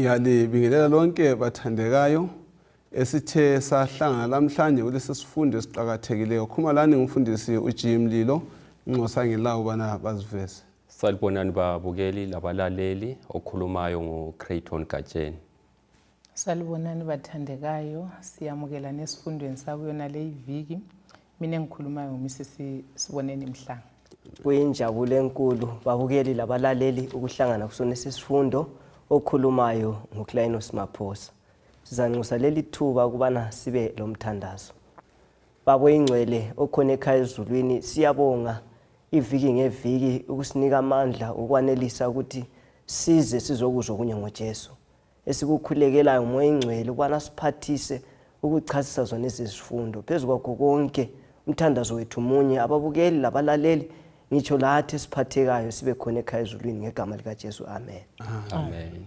Ngiyalibingelela lonke bathandekayo esithe sahlangana lamhlanje kulesi sifundo esiqakathekileyo. Khuma lani ngumfundisi uG Mlilo, nxosa ngilawo ubana baziveze. Salibonani babukeli labalaleli, okhulumayo nguCreighton Gatsheni. Salibonani bathandekayo, siyamukelana esifundweni sakuyona leyi viki. Mina engikhulumayo nguMrs Siboneni Mhlanga. Kuyinjabulo enkulu babukeli labalaleli ukuhlangana kusona sifundo okhulumayo nguClainos Maphosa. Sizanxusa leli thuba ukubana sibe lomthandazo. Baba oyingcwele okhona ekhaya ezulwini, siyabonga iviki ngeviki ukusinika amandla ukwanelisa ukuthi size sizokuzwa kunye ngoJesu. Esikukhulekelayo nguMoya oyingcwele ukubana siphathise ukuchasisa zona izifundo. Phezu kwakho konke umthandazo wethu munye, ababukeli labalaleli ngitsho lathi esiphathekayo sibe khona ekhaya ezulwini ngegama likaJesu, amen. Amen.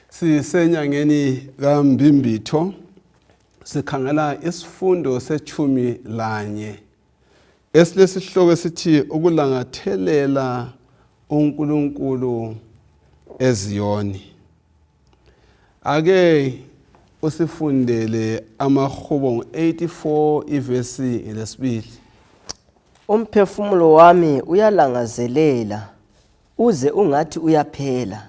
Sisenyangeni kaMbimbitho sikhangela isifundo sechumi lanye esilesihloko esithi ukulangathelela uNkulunkulu eZiyoni. Ake usifundele amahubo 84 ivesi lesibili. Umphefumulo wami uyalangazelela uze ungathi uyaphela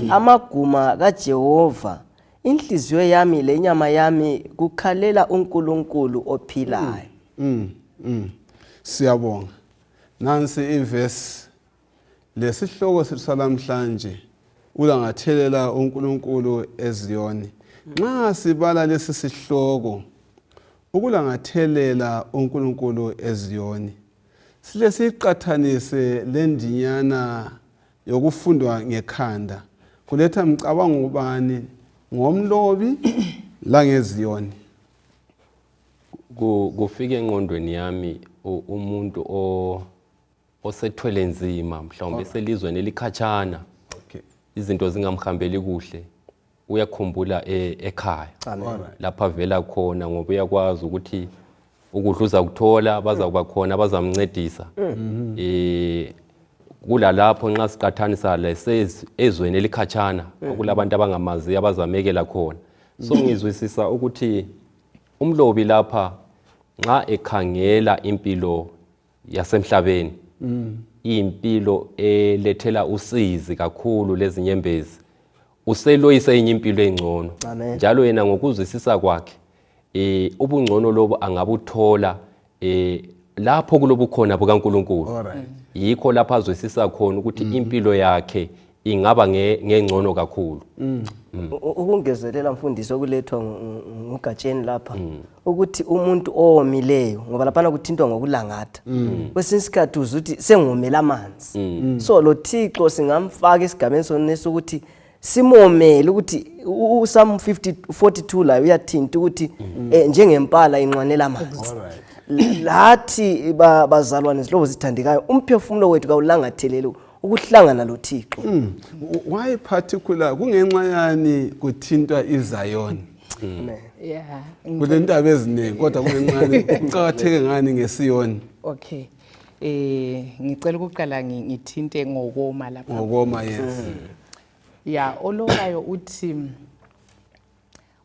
amaguma kaJehova, inhliziyo yami lenyama yami kukhalela uNkulunkulu ophilayo. Siyabonga. Nansi ivesi lesihloko sethu salamhlanje, ulangathelela uNkulunkulu eZiyoni. Nxa sibala lesi sihloko ukulangathelela uNkulunkulu eZiyoni, sile siqathanise lendinyana yokufundwa ngekhanda, kuletha mcabango ubani ngomlobi langeziyoni? Kufika engqondweni yami umuntu osethwele nzima mhlawumbe eselizweni elikhatshana, izinto zingamhambeli kuhle, uyakhumbula ekhaya lapha avela khona, ngoba uyakwazi ukuthi ukudla uzakuthola, bazakuba khona bazamncedisa. Kulalapho nxa siqathanisa ezweni elikhatshana okulabantu abangamaziyo abazamekela khona. So ngizwisisa ukuthi umlobi lapha nxa ekhangela impilo yasemhlabeni, iyimpilo elethela usizi kakhulu lezinyembezi, useloyisa enye impilo engcono. Njalo yena ngokuzwisisa kwakhe ubungcono lobo angabuthola lapho kulobukhona bukaNkulunkulu. Yikho lapho azwisisa khona ukuthi impilo yakhe ingaba ngengcono kakhulu. Ukungezelela mfundisi okulethwa nguGatsheni lapha, ukuthi umuntu owomileyo, ngoba laphana kuthintwa ngokulangatha, kwesinye isikhathi uze uthi sengomela amanzi. So lo Thixo singamfaka esigabeni sonesi ukuthi simomele, ukuthi uPsalm 50 42 layo uyathinta ukuthi njengempala inxwanela amanzi. Lathi bazalwane, zihlobo zithandekayo, umphefumulo wethu kawulangatheleli ukuhlangana lo Thixo. Why particular, kungenxa yani kuthintwa iZion? Yeah. Kulentaba eziningi, kodwa kungenxa yani kuqakatheke ngani ngeSiyoni? Okay. Ngicela ukuqala ngithinte ngokoma lapha. Ngokoma, yes. Yeah, olobayo uthi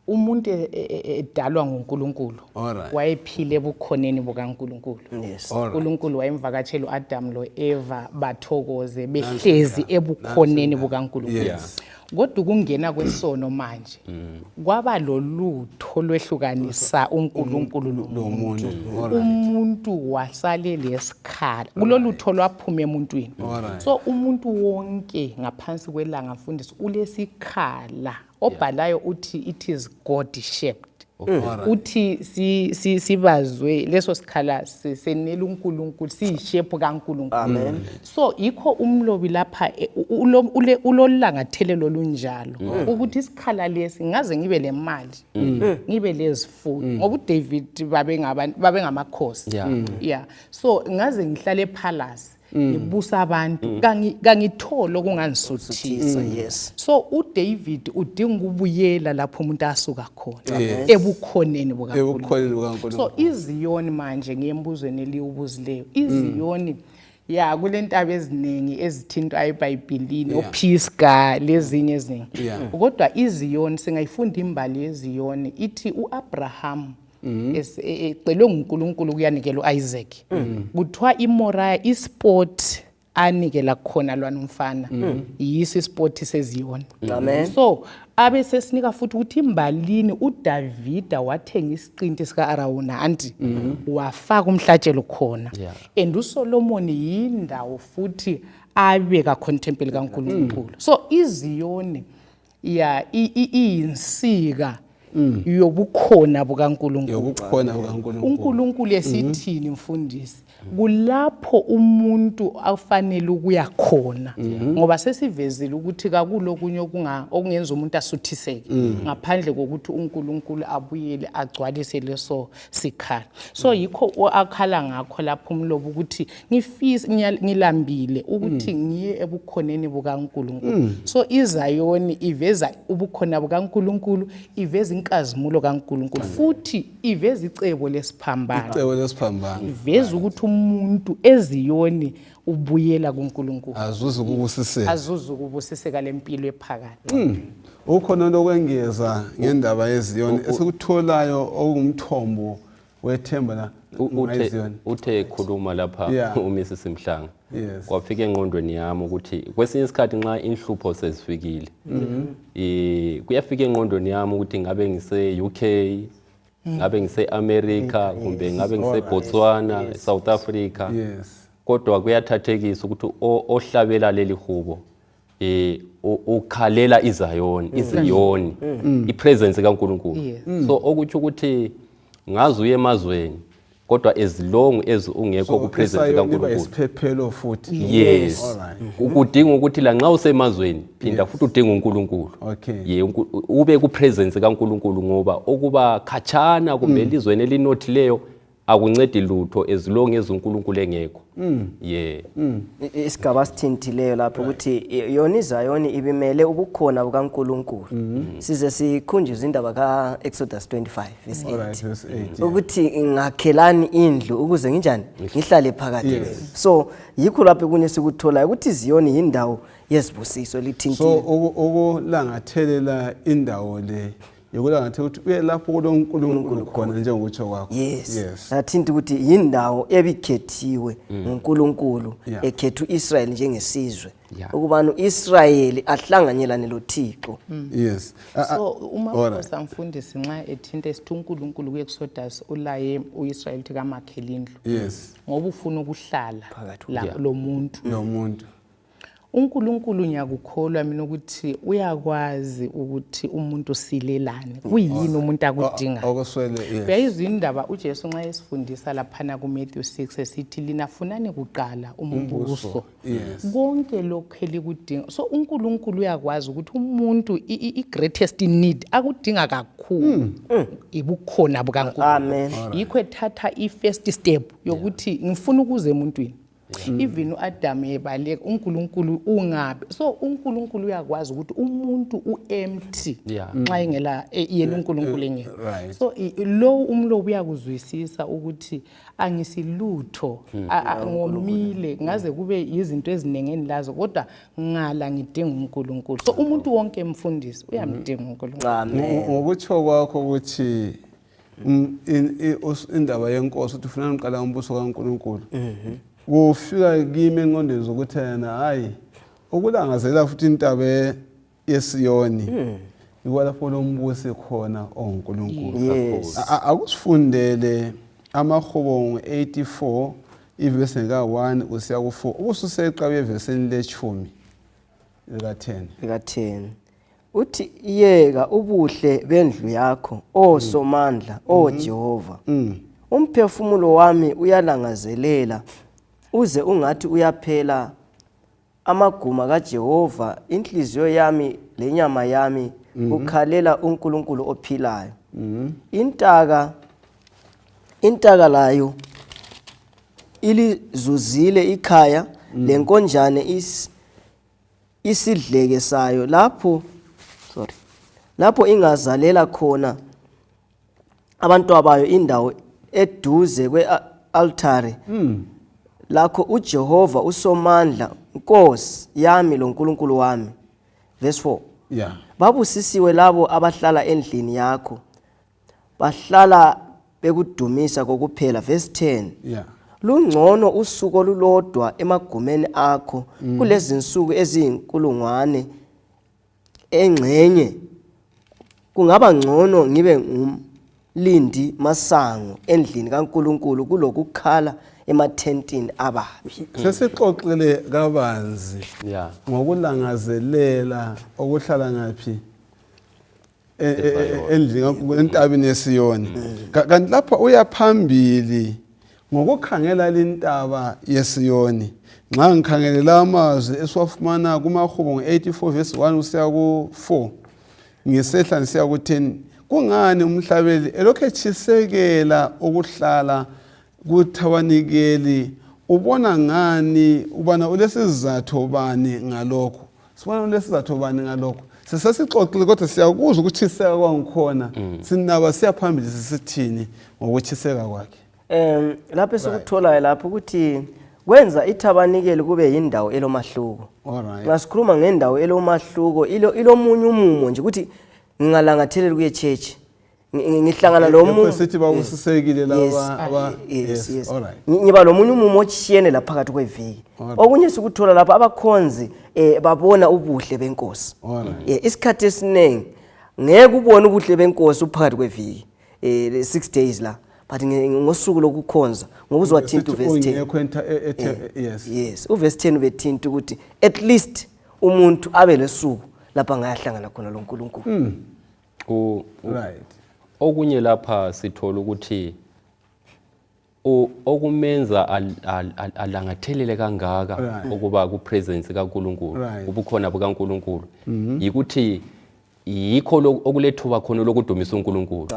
umuntu edalwa nguNkulunkulu wayephile ebukhoneni bukaNkulunkulu. uNkulunkulu wayemvakatshela uAdam loEva, bathokoze behlezi ebukhoneni bukaNkulunkulu. Kodwa ukungena kwesono manje kwaba lolutho lwehlukanisa uNkulunkulu lomuntu. Umuntu wasale lesikhala kulolutho lwaphuma emuntwini. So umuntu wonke ngaphansi kwelanga, mfundisi, ulesikhala. Obhalayo uthi it is God shaped. Uthi sibazwe leso sikhala senela uNkulunkulu, siyishape kaNkulunkulu. Amen. So yikho umlobi lapha ulolangathelelo olunjalo ukuthi isikhala lesi ngaze ngibe le mali, ngibe lezifuyo, ngoba uDavid babengabantu babengamakhosi. Yeah, so ngaze ngihlale epalace ngibusa abantu, kangitholi okungangisuthisa. So uDavid udinga ukubuyela lapho umuntu asuka khona, ebukhoneni bukaNkulunkulu. Ebukhoneni bukaNkulunkulu. So iZiyoni manje, ngiyembuzweni eliwubuzileyo, iZiyoni. Ya, kulentaba eziningi ezithintwa eBhayibhelini, oPisgah lezinye eziningi. Kodwa iZion, singayifunda imbali yeZion, ithi uAbraham ecelwe nguNkulunkulu ukuyanikela uIsaac. Kuthiwa iMoriah, ispot anikela khona lwana umfana, yiso ispot seZion. Amen. So abe sesinika futhi ukuthi imbalini uDavida wathenga isiqinti sika-Arawuna, anti wafaka umhlatshelo khona. And uSolomon yindawo futhi abeka khona ithempeli kaNkulunkulu. So iZiyoni ya iyinsika yobukhona bukaNkulunkulu. Yobukhona bukaNkulunkulu. uNkulunkulu esithini, mfundisi, kulapho umuntu afanele ukuya khona, ngoba sesivezile ukuthi kakulokunye okungenza umuntu asuthiseke ngaphandle kokuthi uNkulunkulu abuyele agcwalise leso sikhala. So yikho akhala ngakho lapho umlobo ukuthi ngifisa, ngilambile ukuthi ngiye ebukhoneni bukaNkulunkulu. So iZayoni iveza ubukhona bukaNkulunkulu, iveza inkazimulo kaNkulunkulu, futhi iveza icebo lesiphambano. Icebo lesiphambano. Iveza ukuthi umuntu eZiyoni ubuyela kuNkulunkulu, azuze ukubusiseka, azuze ukubusiseka lempilo ephakade. Ukhona lokwengeza ngendaba yeZiyoni esikutholayo okungumthombo wethemba la ngeZiyoni? Uthe ekhuluma lapha uMrs Mhlanga, kwafika engqondweni yami ukuthi kwesinye isikhathi nxa inhlupho sezifikile, kuyafika engqondweni yami ukuthi ngabe ngise-UK, ngabe ngise-America, kumbe ngabe ngise-Botswana, South Africa. Kodwa kuyathathekisa ukuthi ohlabela leli hubo ukhalela iZayoni, iZiyoni, ipresence kaNkulunkulu. So okutsho ukuthi ngaze uye emazweni, kodwa as long as ungekho ku-presence iSayoni iba kaNkulunkulu, isiphephelo futhi. Yes. Kudinga ukuthi la nxa usemazweni phinda futhi udinga uNkulunkulu. Ye, ube ku-presence kaNkulunkulu, ngoba okuba khatshana kumbe elizweni elinothileyo akuncedi lutho as long as uNkulunkulu engekho, yeah. Isigaba sithintileyo lapho ukuthi yona iZayoni ibimele ubukhona bukaNkulunkulu. Size sikhunjuzwe indaba ka-Exodus 25 verse 8, Verse 8, yeah. ukuthi ngakhelani indlu ukuze nginjani ngihlale phakathi kwenu. So yikho lapho kunye sikutholayo ukuthi iZiyoni yindawo yezibusiso So lithintile. Ukulangathelela indawo le yokulangathelela ukuthi uye lapho kuloNkulunkulu khona, njengokutsho kwakho. Yes. Nathinta ukuthi yindawo ebikhethiwe nguNkulunkulu, ekhetha uIsrael njengesizwe, ukubana uIsrayeli ahlanganyelane loThixo. So uMaphosa, mfundisi, nxa ethinta esithi uNkulunkulu ku-Exodus ulaye uIsrayeli ukuthi kamakhele indlu ngoba ufuna ukuhlala Phakathi. la lo muntu. Nomuntu. uNkulunkulu, ngiyakukholwa mina ukuthi uyakwazi ukuthi umuntu usilelani, kuyini umuntu akudingayo. Okuswele, yes. Uyayizwa indaba uJesu nxa esifundisa laphana kuMatthew 6, esithi lina funani kuqala umbuso, konke lokhu elikudinga. So uNkulunkulu uyakwazi ukuthi umuntu i-greatest need akudinga kakhulu ibukhona bukaNkulunkulu. Amen. Yikho ethatha i-first step yokuthi ngifuna ukuza emuntwini. Even u-Adam ebaleka uNkulunkulu ungabi. So uNkulunkulu uyakwazi ukuthi umuntu u-empty nxa engela yena uNkulunkulu engekho. So lo umlobi uyakuzwisisa ukuthi angisilutho, ngomile, ngaze kube izinto eziningi engilazo, kodwa ngala ngidinga uNkulunkulu. So umuntu wonke, mfundisi, uyamdinga uNkulunkulu. Amen. Ngokutsho kwakho ukuthi indaba yenkosi ukuthi ufuna ngiqala umbuso kaNkulunkulu, kufika kimi engqondweni zokuthi yena hayi ukulangazela futhi intaba yeSiyoni iko lapho lombusi khona onguNkulunkulu. Akusifundele amahubo ngo-84 ivesi ka-1 kusiya ku-4, ubususeqa uye evesini leshumi lika-10. Lika-10 uthi, yeka ubuhle bendlu yakho, o Somandla, o Jehova! Umphefumulo wami uyalangazelela uze ungathi uyaphela amaguma kaJehova. Inhliziyo yami lenyama yami kukhalela uNkulunkulu ophilayo. Intaka layo ilizuzile ikhaya, lenkonjane isidleke sayo lapho, sorry, lapho ingazalela khona abantwabayo, indawo eduze kwe-altare. lakho uJehova uSomandla, Nkosi yami loNkulunkulu wami. Verse 4. Yeah. Babusisiwe labo abahlala endlini yakho, bahlala bekudumisa kokuphela. Verse 10. Yeah. Lungcono usuku olulodwa emagumeni akho kulezinsuku eziyinkulungwane engxenye. Kungaba ngcono ngibe ngumlindi masango endlini kaNkulunkulu kulokukhala emathentini ababi. Sesixoxile kabanzi Yeah. ngokulangazelela okuhlala ngaphi endlini entabeni yeSiyoni. Kanti lapha uya phambili ngokukhangela lintaba yeSiyoni. Nxa ngikhangelela amazwi esiwafumana kumaHubo ngo-84 verse 1 kusiya ku-4 ngisehla ngisiya ku-10, kungani umhlabeli elokhu etshisekela ukuhlala kuthabanikeli? Ubona ngani ubana ulesizatho bani ngalokho? Sibona ulesizatho bani ngalokho? Sesesixoxile kodwa siyakuzwa ukutshiseka kwangikhona. Sinaba siya phambili sisithini ngokutshiseka kwakhe? Lapho esikutholayo lapho ukuthi kwenza ithabanikeli kube yindawo elomahluko. Alright. Nxa sikhuluma ngendawo elomahluko, ilomunye umumo nje ukuthi ngingalangathelela kuye church. Ngihlangana lo Yikho mumo. sithi babusisekile laba Yes, yes, yes, yes. all right. Ngiba lomunye umumo otshiyene la phakathi kweviki. Alright. Okunye sikuthola lapha abakhonzi babona ubuhle benkosi. Alright. Isikhathi esiningi ngeke ubone ubuhle benkosi uphakathi kweviki. 6 days la. But ngosuku lokukhonza ngoba uzowathinta Sithi uverse 10. ungekho yes. Yes, uverse 10 ubethinta ukuthi at least umuntu abe lesuku lapha angayahlangana khona loNkulunkulu. Right. Okunye lapha sithola ukuthi okumenza alangathelele kangaka ukuba ku presence kaNkulunkulu, ubukhona bukaNkulunkulu, yikuthi yikho okulethuba khona lokudumisa uNkulunkulu.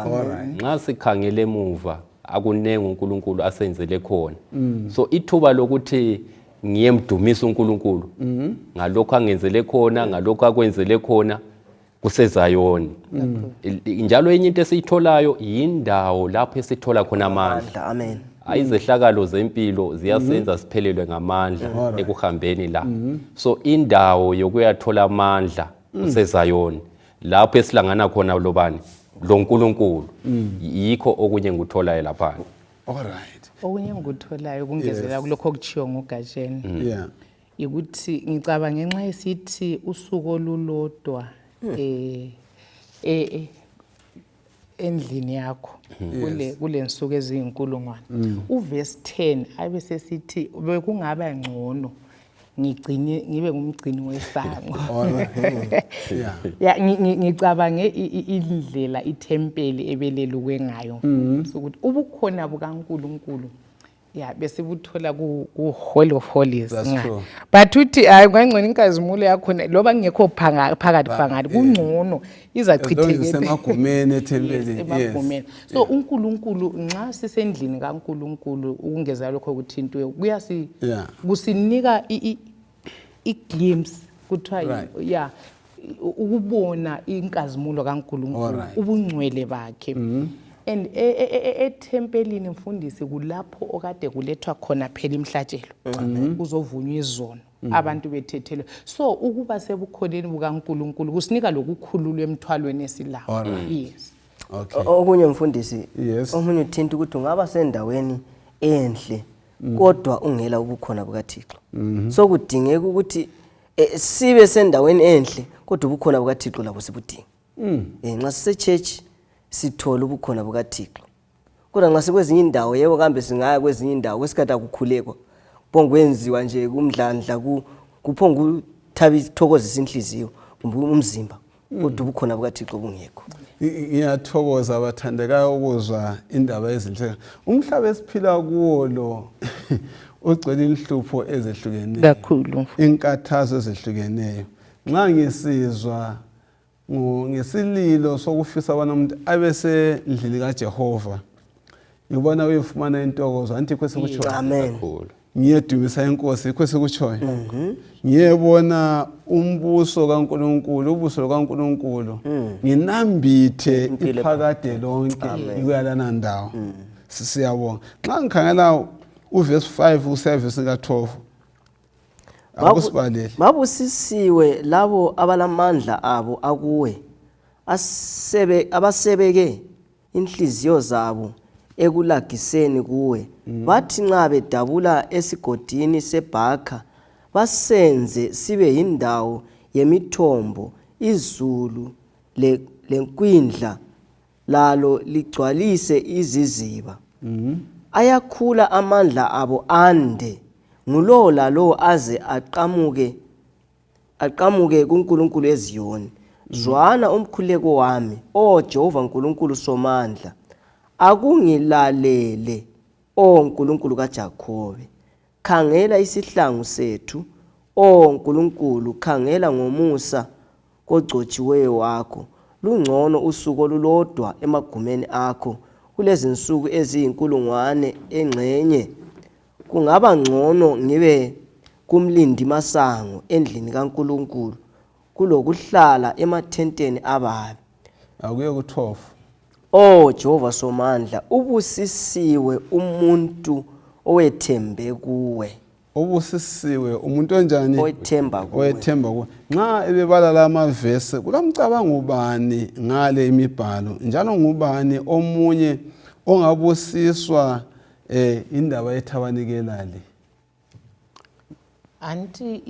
Nxa sikhangele emuva akunengi uNkulunkulu asenzele khona. So ithuba lokuthi ngiyemdumisa uNkulunkulu ngalokho angenzele khona, ngalokho akwenzele khona kuseZayoni. Njalo enye into esiyitholayo yindawo lapho esithola khona amandla. Amandla, amen. Izehlakalo zempilo ziyasenza siphelelwe ngamandla ekuhambeni la. So indawo yokuyathola amandla kuseZayoni, lapho esihlangana khona lobani loNkulunkulu. Yikho okunye ngikutholayo lapha. All right. Okunye ngikutholayo kungezela kulokho okutshiwo nguGatsheni. Ukuthi ngicabanga ngenxa esithi usuku olulodwa endlini yakho kule nsuku eziyinkulungwane. Uverse 10 abe sesithi bekungaba ngcono ngigcine ngibe ngumgcini wesango. Yeah. Ngicabange indlela ithempeli ebelelukwe ngayo. Ukuthi ubukhona bukaNkulunkulu ya besibuthola ku Holy of Holies. That's true. But uthi hayi kwangcono inkazimulo yakhona loba ngekho phakathi phakathi kungcono izachithekele. Emagumeni ethempelini. Yes, emagumeni. So uNkulunkulu nxa sisendlini kaNkulunkulu ukungeza lokho kuthintwe kuyasi kusinika i-glimpse kuthiwa yeah ukubona inkazimulo kaNkulunkulu, ubungcwele bakhe. And ethempelini mfundisi kulapho okade kulethwa khona phela imhlatshelo. Kuzovunywa izono abantu bethethelwe. So ukuba sebukhoneni bukaNkulunkulu kusinika lokukhululwa emthwalweni esilawo. Yes. Okay. Okunye mfundisi, Yes. omunye uthinta ukuthi ungaba sendaweni enhle kodwa ungela ubukhona bukaThixo. So kudingeka ukuthi sibe sendaweni enhle kodwa ubukhona bukaThixo labo sibudinga. Nxa sise church sithola ubukhona bukaThixo. Kodwa nxa sikwezinye indawo, yebo kambe singaya kwezinye indawo kwesikhathi akukhulekwa. Kuphongwenziwa nje kumdlandla, kuphonguthokozisa inhliziyo kumbe umzimba. Kodwa ubukhona bukaThixo bungekho. Ngiyathokoza abathandekayo ukuzwa indaba ezinhle. Umhlaba esiphila kuwo lo ugcwele inhlupho ezehlukeneyo. Kakhulu. Inkathazo ezehlukeneyo. Nxa ngisizwa ngesililo sokufisa ubana umuntu abe sendlini kaJehova, ngibona uyifumana intokozo. Anti yikho esikutshoyo. Amen. Kakhulu. Ngiyedumisa inkosi, yikho esikutshoyo. Ngiyebona umbuso kaNkulunkulu, ubuso bukaNkulunkulu. Nginambithe Impilo iphakade lonke ikuyalana ndawo. Siyabonga. Nxa ngikhangela Uvesi 5 usevesi ka-12 akusibalele. Babusisiwe labo abalamandla abo akuwe, abasebeke inhliziyo zabo ekulagiseni kuwe. Bathi nxa bedabula esigodini sebhakha, basenze sibe yindawo yemithombo, izulu lenkwindla lalo ligcwalise iziziba. Ayakhula amandla abo ande, ngulowo lalowo aze aqhamuke kuNkulunkulu eZiyoni. Zwana umkhuleko wami, O Jehova Nkulunkulu Somandla, akungilalele, O Nkulunkulu kaJakobe. Khangela isihlangu sethu, O Nkulunkulu, khangela ngomusa kogcotshiweyo wakho. Lungcono usuku olulodwa emagumeni akho kulezinsuku eziyinkulungwane engxenye. Kungaba ngcono ngibe kumlindi masango endlini kaNkulunkulu kulokuhlala emathenteni ababi. Akuye ku-12. O Jehova Somandla, ubusisiwe umuntu owethembe kuwe. Ubusisiwe umuntu onjani? Owethemba kuwe. Owethemba kuwe. Nxa ebebala la mavesi, kulamcabango ubani ngale imibhalo, njalo ngubani omunye ongabusiswa indaba yethabanikela le? Anti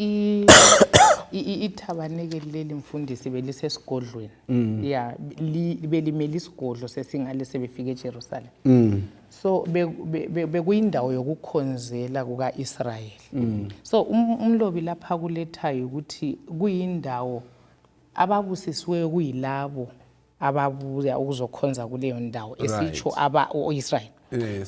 ithabanikeli leli mfundisi belisesigodlweni. Yeah, belimele isigodlo sesingale sebefike eJerusalem. So bekuyindawo yokukhonzela kukaIsrayeli. So umlobi lapha kulethayo ukuthi kuyindawo ababusisiweyo kuyilabo ababuya ukuzokhonza kuleyo ndawo esitsho aba oIsrayeli.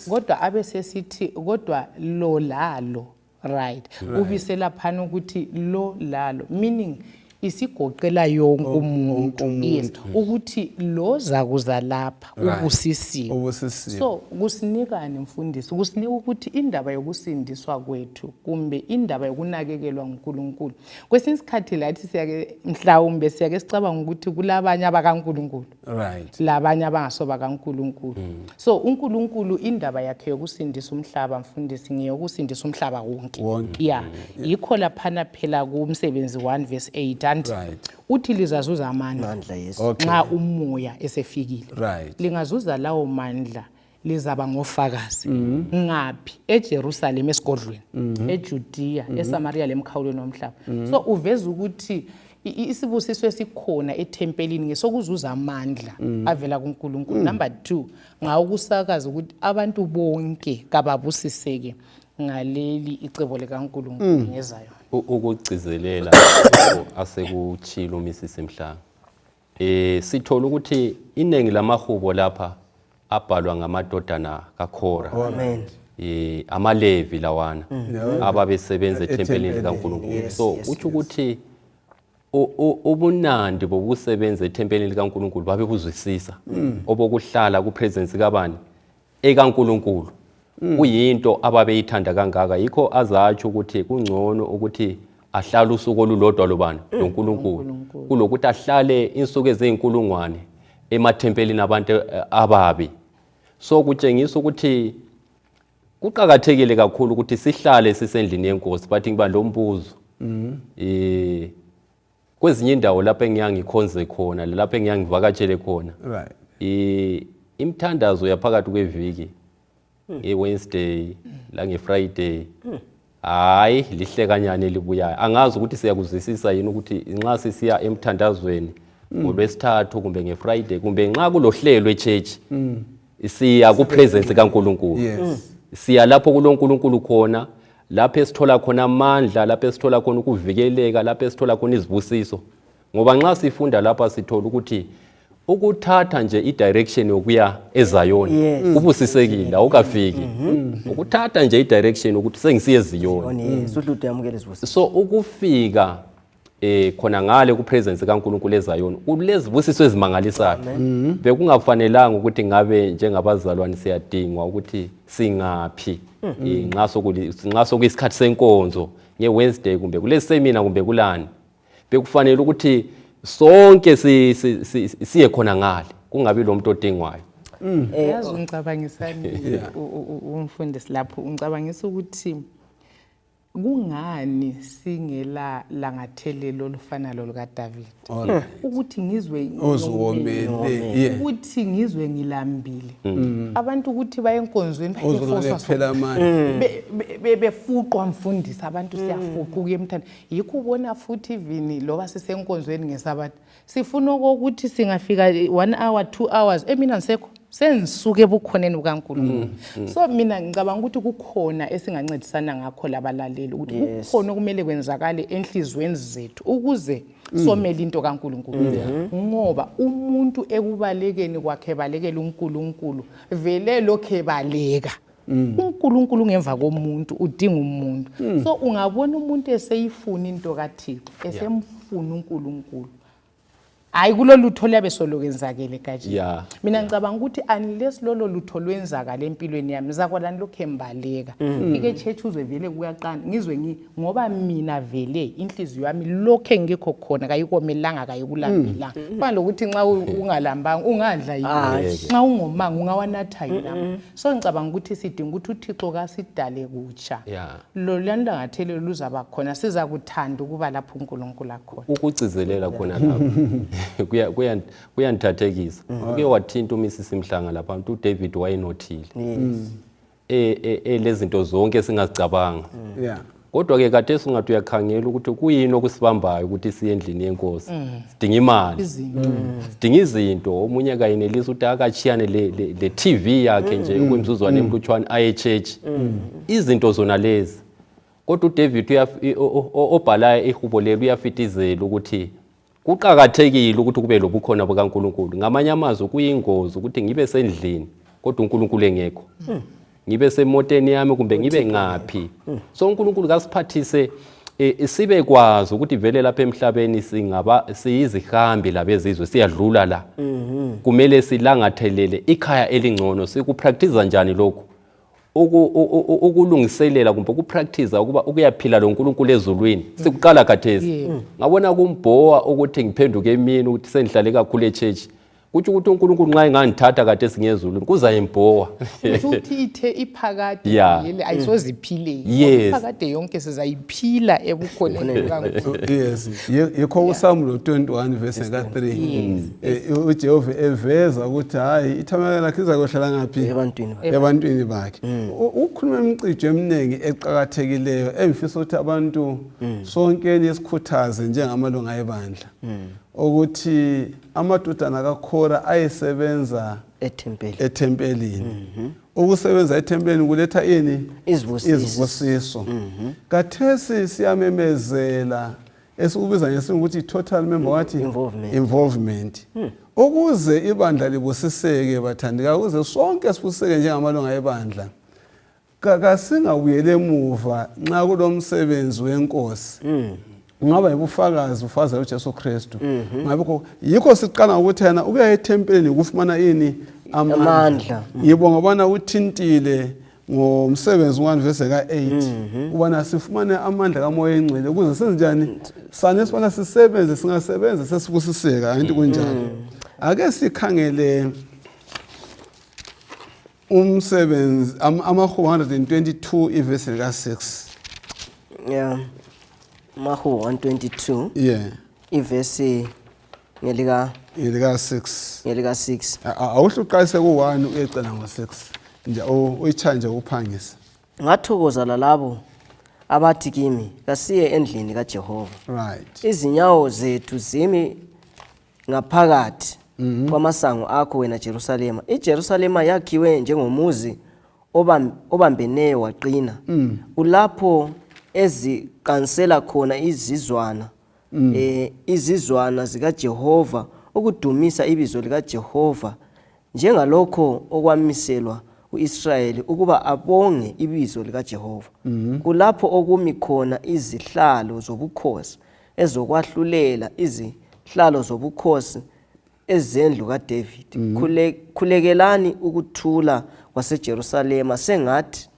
Kodwa abesesithi kodwa lo lalo, right, ubisela phana ukuthi lo lalo, meaning isigoqela yonke umuntu. Yes, ukuthi lo zakuza lapha ubusisiwe. Ubusisiwe. So kusinikani mfundisi? Kusinika ukuthi indaba yokusindiswa kwethu kumbe indaba yokunakekelwa nguNkulunkulu. Kwesinye isikhathi lathi siyake mhlawumbe siyake sicabanga ukuthi kulabanye abakaNkulunkulu. Labanye abangasoba kaNkulunkulu. So uNkulunkulu indaba yakhe yokusindisa umhlaba mfundisi ngeyokusindisa umhlaba wonke. Yeah. Yikho laphana phela kumsebenzi 1 verse 8 and uthi lizazuza amandla. Amandla, yes. Nxa umoya esefikile. Lingazuza lawo mandla lizaba ngofakazi. Ngaphi? eJerusalem esigodlweni, eJudea, eSamaria lemkhawulweni womhlaba. So uveza ukuthi isibusiso esikhona ethempelini ngesokuzuza amandla avela kuNkulunkulu. Number 2, ngawukusakaza ukuthi abantu bonke kababusiseke ngaleli icebo likaNkulunkulu ngezayo. Ukugcizelela asekuchilo Mrs Mhlanga. Sithola ukuthi iningi lamahubo lapha abhalwa ngamadodana kaKhora. Amen. AmaLevi lawana ababesebenza ethempelini likaNkulunkulu. So utsho ukuthi ubunandi bokusebenza ethempelini likaNkulunkulu babebuzwisisa, obokuhlala kupresence kabani ekaNkulunkulu. Kuyinto ababeyithanda kangaka, yikho azatsho ukuthi kungcono ukuthi ahlale usuku olulodwa lobani loNkulunkulu kulokuthi ahlale insuku eziyinkulungwane emathempelini abantu ababi. So kutshengisa ukuthi kuqakathekile kakhulu ukuthi sihlale sisendlini yenkosi. Bathi ngiba lombuzo kwezinye indawo lapho engiyangikhonze khona lapho engiyangivakatshele khona, imithandazo yaphakathi kweviki, nge-Wednesday la nge-Friday, hayi lihlekanyana elibuyayo. Angazi ukuthi siyakuzwisisa yini ukuthi nxa sisiya emthandazweni ngolwesithathu kumbe nge-Friday kumbe nxa kulohlelo e-church, siya ku-presence kaNkulunkulu. Siya lapho kuloNkulunkulu khona, lapho esithola khona amandla, lapho esithola khona ukuvikeleka, lapho esithola khona izibusiso. Ngoba nxa sifunda lapha sithola ukuthi ukuthatha nje i-direction yokuya eZayoni ubusisekile, awukafiki. Ukuthatha nje i-direction ukuthi sengisiye eZiyoni. So ukufika khona ngale ku-presence kaNkulunkulu eZayoni kulezibusiso ezimangalisayo. Bekungafanelanga ukuthi ngabe njengabazalwane siyadingwa ukuthi singaphi nxa sokuyisikhathi senkonzo nge-Wednesday kumbe kule seminar kumbe kulani. Bekufanele ukuthi sonke siye khona ngale, kungabi lo muntu odingwayo. Yazi ungicabangisani umfundisi lapho, ungicabangisa ukuthi kungani singela langathelelo olufana lolukaDavid, ukuthi ngizwe Oziwomele, yeah. ukuthi ngizwe ngilambile. Abantu ukuthi baye enkonzweni Ozongale kuphela amandla. Befuqwa mfundisi, abantu siyafuqa ukuya emthanda. Yikho ubona futhi even loba sisenkonzweni ngesabatha, sifuna okokuthi singafika 1 hour, 2 hours, emina ngisekho sengisuke ebukhoneni bukaNkulunkulu. So mina ngicabanga ukuthi kukhona esingancedisana ngakho labalaleli, ukuthi kukhona okumele kwenzakale enhliziyweni zethu ukuze somele into kaNkulunkulu. Ngoba umuntu ekubalekeni kwakhe balekela uNkulunkulu, vele lokhe ebaleka. uNkulunkulu ngemva komuntu udinga umuntu. So ungabona umuntu eseyifuna into kaThixo, esemfuna uNkulunkulu, hayi kulolu lutho liyabe solokwenzakele gaji. Mina ngicabanga ukuthi unless lolo lutho lwenzakala empilweni yami, zakwalani lokhu embaleka ike church uzwe vele kuyaqanda, ngizwe ngoba mina vele inhliziyo yami lokho engikho khona kayikomelanga, kayikulambelanga. Kufana lokuthi nxa ungalambanga ungadla yini, nxa ungomanga ungawanatha yini ama. So ngicabanga ukuthi sidinga ukuthi uThixo kasidale kutsha. Loluyani langathelelo luzaba khona, sizakuthanda ukuba lapho uNkulunkulu akhona. Ukugcizelela khona lapho kuyangithathekisa. Uke wathinta uMrs Mhlanga lapha, uDavid wayenothile. Lezinto zonke singazicabanga. Kodwa ke khathesi ungathi uyakhangela ukuthi kuyini okusibambayo ukuthi siye endlini yenkosi. Sidinga imali. Sidinga izinto. Omunye kayenelisa ukuthi akatshiyane le TV yakhe nje okwemzuzwana emlutshwane aye church. Izinto zona lezi. Kodwa uDavid obhala ihubo leli uyafitizela ukuthi kuqakathekile ukuthi kube lobukhona bukaNkulunkulu. Ngamanye amazwi kuyingozi ukuthi ngibe sendlini kodwa uNkulunkulu engekho. Ngibe semoteni yami kumbe ngibe ngaphi. So uNkulunkulu kasiphathise sibe kwazi ukuthi vele lapha emhlabeni singaba siyizihambi labezizwe, siyadlula la. Kumele silangathelele ikhaya elingcono. Sikupractice njani lokhu? Ukulungiselela kumbe ukupractice ukuba ukuyaphila loNkulunkulu ezulwini sikuqala khathesi. Ngabona kumbhowa ukuthi ngiphenduke emini ukuthi sengihlale kakhulu echurch. Kutsho ukuthi uNkulunkulu nxa engangithatha khathesi ngezulwini kuzayimbhowa. Ukuthi ithe iphakade vele ayisoziphileki. Iphakade yonke sizayiphila ebukhoneni bukaNkulunkulu. Yes. Yikho uSamuel 21 verse ka3. uJehova eveza ukuthi hayi ithamela lakhe izakuhlala ngaphi? Ebantwini bakhe. Ebantwini bakhe. Ukhuluma imicijo eminingi eqakathekileyo engifisa ukuthi abantu sonke nisikhuthaze njengamalunga ebandla. Ukuthi amadodana kaKhora ayesebenza ethempelini. Ukusebenza ethempelini kuletha ini? Izibusiso. Kathesi siyamemezela esikubiza ngesilungu ukuthi total member wathi involvement. Ukuze ibandla libusiseke bathandeka, ukuze sonke sibusiseke njengamalunga ebandla. Kasingabuyele emuva nxa kulomsebenzi wenkosi. Ungaba yibufakazi ufakaza uJesu Kristu. Ngabe yikho siqala ngokuthi yena ukuya ethempelini ukufumana ini? Amandla. Ngibonga ubana uthintile ngomsebenzi 1 verse ka8 ubana sifumane amandla kaMoya engcwele ukuze senze njani? Sane sifana sisebenze, singasebenza sesibusiseka, angithi kunjalo. Ake sikhangele umsebenzi amahubo 122 ivesi lika 6. Mahubo 122. Ivesi ngelika ngelika 6. Ngelika 6. Awuhle uqalise ku1 uyecela ngo6. Nje uyichanje uphangisa. Ngathokoza lalabo abathi kimi kasiye endlini kaJehova. Izinyawo zethu zimi ngaphakathi kwamasango akho wena Jerusalema. IJerusalema yakhiwe njengomuzi obambeneyo waqina. Kulapho eziqansela khona izizwana, izizwana zikaJehova ukudumisa ibizo likaJehova, njengalokho okwamiselwa uIsrayeli ukuba abonge ibizo likaJehova. Kulapho okumi khona izihlalo zobukhosi ezokwahlulela, izihlalo zobukhosi ezendlu kaDavid. Khulekelani ukuthula kwaseJerusalema, sengathi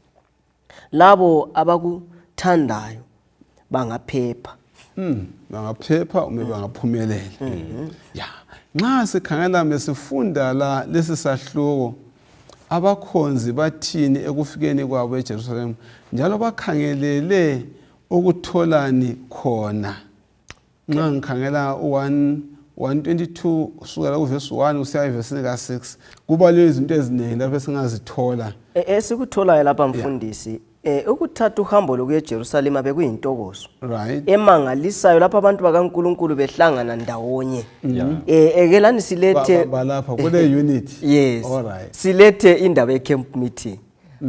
labo abakuthandayo bangaphepha. Bangaphepha uma bangaphumelela. Nxa sikhangela mesifunda la lesi sahluko abakhonzi bathini ekufikeni kwabo eJerusalema njalo bakhangelele ukutholani khona. Nxa ngikhangela u-1 122 kusukela kuvesi 1 kusiya evesini ka-6 kubalwe izinto eziningi lapho esingazithola. Esikutholayo lapha mfundisi ukuthatha uhambo lokuya eJerusalema bekuyintokozo Right. emangalisayo lapho abantu bakaNkulunkulu behlangana ndawonye. Ekelani silethe Balapha kule unit. Yes. All right. Silethe indaba ye-camp meeting.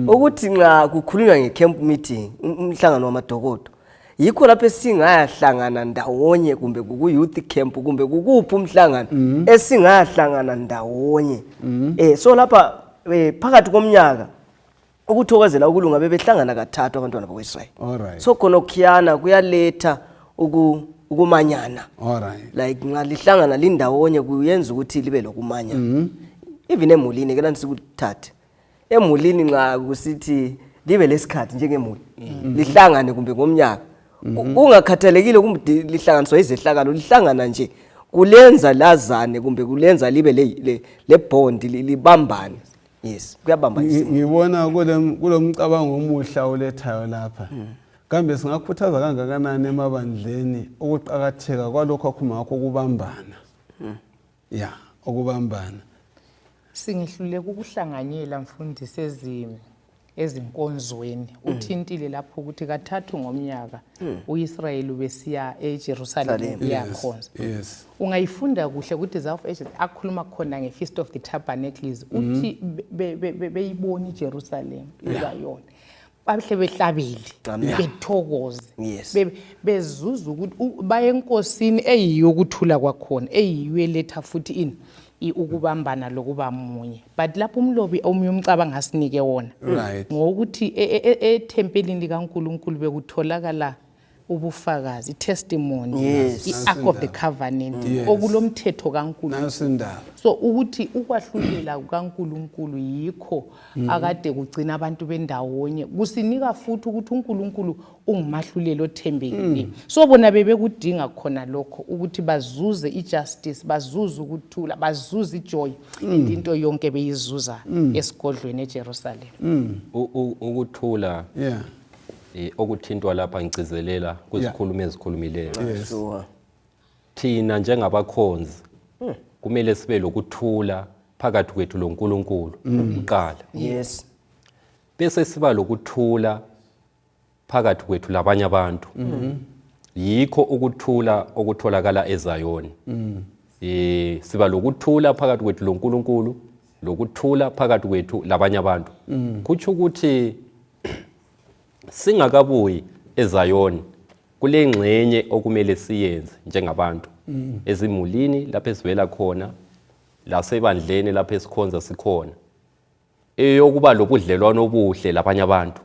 Ukuthi nxa kukhulunywa nge-camp meeting, umhlangano wamadokodo, yikho lapho esingayahlangana ndawonye, kumbe kuku-youth camp, kumbe kukuphi umhlangano esingayahlangana ndawonye. So lapha phakathi komnyaka ukuthokozela ukulunga bebehlangana kathathu abantwana bakwa-Israyeli. All right. So khonokhiyana kuyaletha ukumanyana. All right. Like nxa lihlangana lindawonye kuyenza ukuthi libe lokumanyana. Even emulini ke lani sikuthathe. Emulini nxa kusithi libe lesikhathi njengemuli lihlangane kumbe ngomnyaka. Kungakhathalekile kumbe lihlanganiswa izehlakalo, lihlangana nje kulenza lazane kumbe kulenza libe le bond, libambane. Yes, kuyabamba isimo. Ngibona kulomcabango omuhle olethayo lapha. Kambe singakhuthaza kangakanani emabandleni ukuqakatheka kwalokho akhuluma ngakho ukubambana. Ya, ukubambana. Singehluleka ukuhlanganyela mfundisi ezinkonzweni. Uthintile lapho ukuthi kathathu ngomnyaka uIsrayeli ubesiya eJerusalem uyakhonza. Ungayifunda kuhle ukuthi Desire of Ages akhuluma khona ngeFeast of the Tabernacles, uthi beyibona iJerusalem iba yona. Bahle behlabele, bethokoze, bezuza ukuthi baye enkosini eyiyo ukuthula kwakhona, eyiyo eletha futhi ini ukubambana lokuba munye. But lapho umlobi omunye umcabango asinike wona ngokuthi ethempelini likaNkulunkulu bekutholakala ubufakazi, i-testimony, i-Ark of the Covenant, okulomthetho kaNkulunkulu. Nasindaba. So ukuthi ukwahlulela kukaNkulunkulu yikho akade kugcina abantu bendawonye, kusinika futhi ukuthi uNkulunkulu ungumahluleli othembekile. So bona bebekudinga khona lokho ukuthi bazuze i-justice, bazuze ukuthula, bazuze ijoy, into yonke beyizuza esigodlweni eJerusalem. Ukuthula okuthintwa lapha ngigcizelela kuzikhulumi ezikhulumileyo. Thina njengabakhonzi kumele sibe lokuthula phakathi kwethu loNkulunkulu kuqala. Bese siba lokuthula phakathi kwethu labanye abantu. Yikho ukuthula okutholakala eZayoni. Siba lokuthula phakathi kwethu loNkulunkulu, lokuthula phakathi kwethu labanye abantu. Kutsho ukuthi singakabuyi eZayoni kule ngxenye okumele siyenze njengabantu ezimulini lapho esivela khona, lasebandleni lapho esikhonza sikhona, eyokuba lobudlelwano obuhle labanye abantu.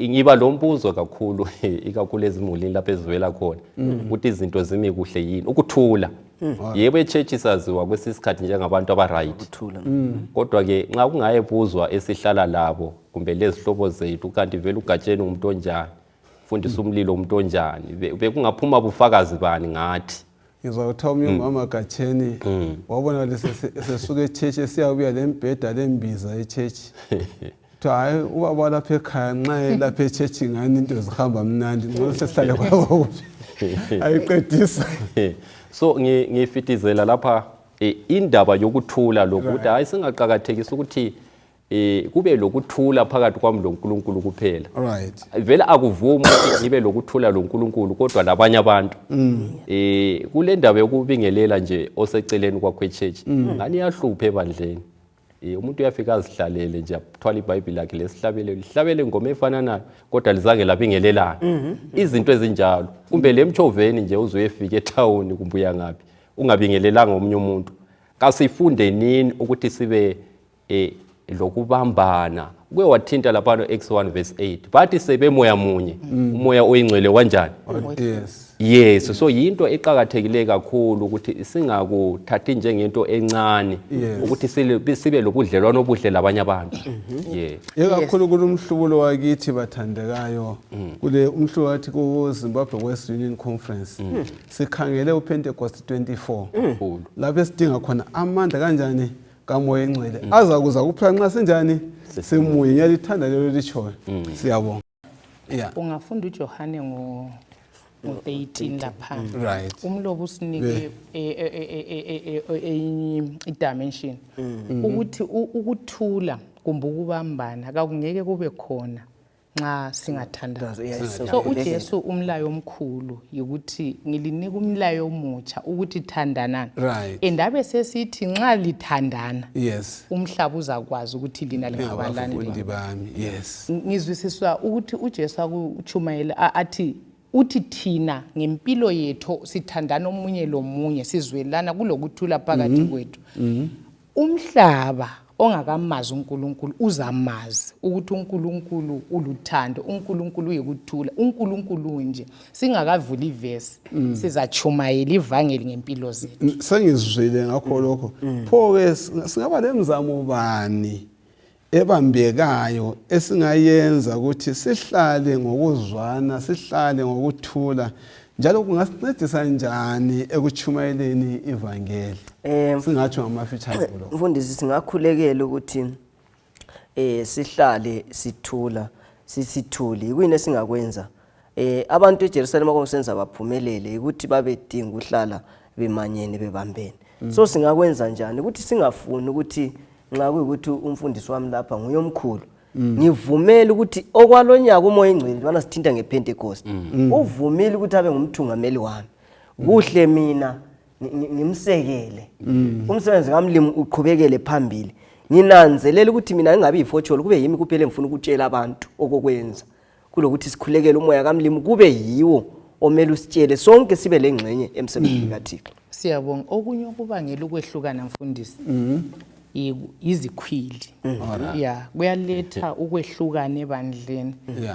Ngiba lo mbuzo kakhulu ikakhulu ezimulini lapho ezivela khona ukuthi izinto zimi kuhle yini, ukuthula. Yebo, echurch saziwa kwesinye isikhathi njengabantu aba-right. Ukuthula. Kodwa ke nxa kungayebuzwa esihlala labo kumbe lezihlobo zethu, kanti vele uGatsheni umuntu onjani, fundisa umlilo umuntu onjani, bekungaphuma bufakazi bani ngathi? Ngizwa kuthiwa omunye umama Gatsheni wabona sesuka echurch esiyabuya lembheda lembiza echurch. Kuthiwa hayi, ubaba lapha ekhaya nxa lapha echurch ngani into zihamba mnandi, ngcono sesihlale kwabo kuphi. Ayiqedisa. So ngifitizela lapha indaba yokuthula lokuthi hayi singaqakathekisi ukuthi kube lokuthula phakathi kwami loNkulunkulu kuphela. Vele akuvumi ukuthi ngibe lokuthula loNkulunkulu kodwa labanye abantu. Kule ndaba yokubingelela nje oseceleni kwakho echurch, ngani iyahlupha ebandleni. Umuntu uyafika azihlalele nje, athwale iBhayibheli lakhe lesihlabelelo, lihlabele ingoma efananayo kodwa lizange labingelelana. Izinto ezinjalo. Kumbe lemtshoveni nje uzoyefika ethawuni kumbe uya ngaphi ungabingelelanga omunye umuntu. Kasifunde nini ukuthi sibe lokubambana Uke wathinta laphana Acts 1 verse 8 bathi sebemoya munye umoya oyingcwele wanjani? Yes. Yes, so yinto eqakathekileyo kakhulu ukuthi singakuthathi njengento encane ukuthi sibe lobudlelwano obuhle labanye abantu. Yeah. Ikakhulu kulumhlubulo wakithi bathandekayo, kule umhlubulo wathi ku Zimbabwe West Union Conference sikhangele uPentecost 24 Kakhulu. Lapho esidinga khona amandla kanjani kamoya engcwele aza kuza kuphela nxa sinjani simuye. Ngiyalithanda lelo litshoyo. Siyabonga. Yeah. Ungafunda uJohane ngo ngo-13 lapha. Umlobo usinike enye i-dimension ukuthi ukuthula kumbe ukubambana kakungeke kube khona nxa singathandazi. So uJesu umlayo omkhulu yikuthi ngilinika umlayo omutsha ukuthi thandanani. And abe sesithi nxa lithandana umhlaba uzakwazi ukuthi lina lingabalandeli Ningabafundi bami. Yes. Ngizwisiswa ukuthi uJesu akutshumayela athi uthi thina ngempilo yethu sithandana omunye lomunye, sizwelana kulokuthula phakathi kwethu. Umhlaba ongakamazi uNkulunkulu uzamazi ukuthi uNkulunkulu uluthando, uNkulunkulu uyikuthula, uNkulunkulu nje. Singakavuli ivesi sizatshumayela ivangeli ngempilo zethu. Sengizwile ngakho lokho. Pho-ke singaba lemizamo bani ebambekayo esingayenza ukuthi sihlale ngokuzwana, sihlale ngokuthula, njalo kungasincedisa njani ekutshumayeleni ivangeli? Singatsho ngamafitshane lokho. Mfundisi, singakhulekela ukuthi sihlale sithula, sisithuli. Yikuyini esingakwenza? Abantu eJerusalema kwakusenza baphumelele ukuthi babedinga ukuhlala bemanyene bebambene. So singakwenza njani ukuthi singafuni ukuthi nxa kuyikuthi umfundisi wami lapha nguye omkhulu, ngivumele ukuthi okwalonyaka umoya engcwele bana sithinta ngePentecost uvumile ukuthi abe ngumthungameli wami, kuhle mina ngimsekele, umsebenzi kamlimi uqhubekele phambili, nginanzelela ukuthi mina ngingabi yifotsholo, kube yimi kuphela engifuna ukutshela abantu okokwenza, kulokuthi sikhulekele umoya kamlimi kube yiwo omele usitshele, sonke sibe lengxenye emsebenzini kaThixo. Siyabonga. Okunye okubangela ukwehlukana mfundisi izikhwili. Yeah, kuyaletha ukwehlukana ebandleni.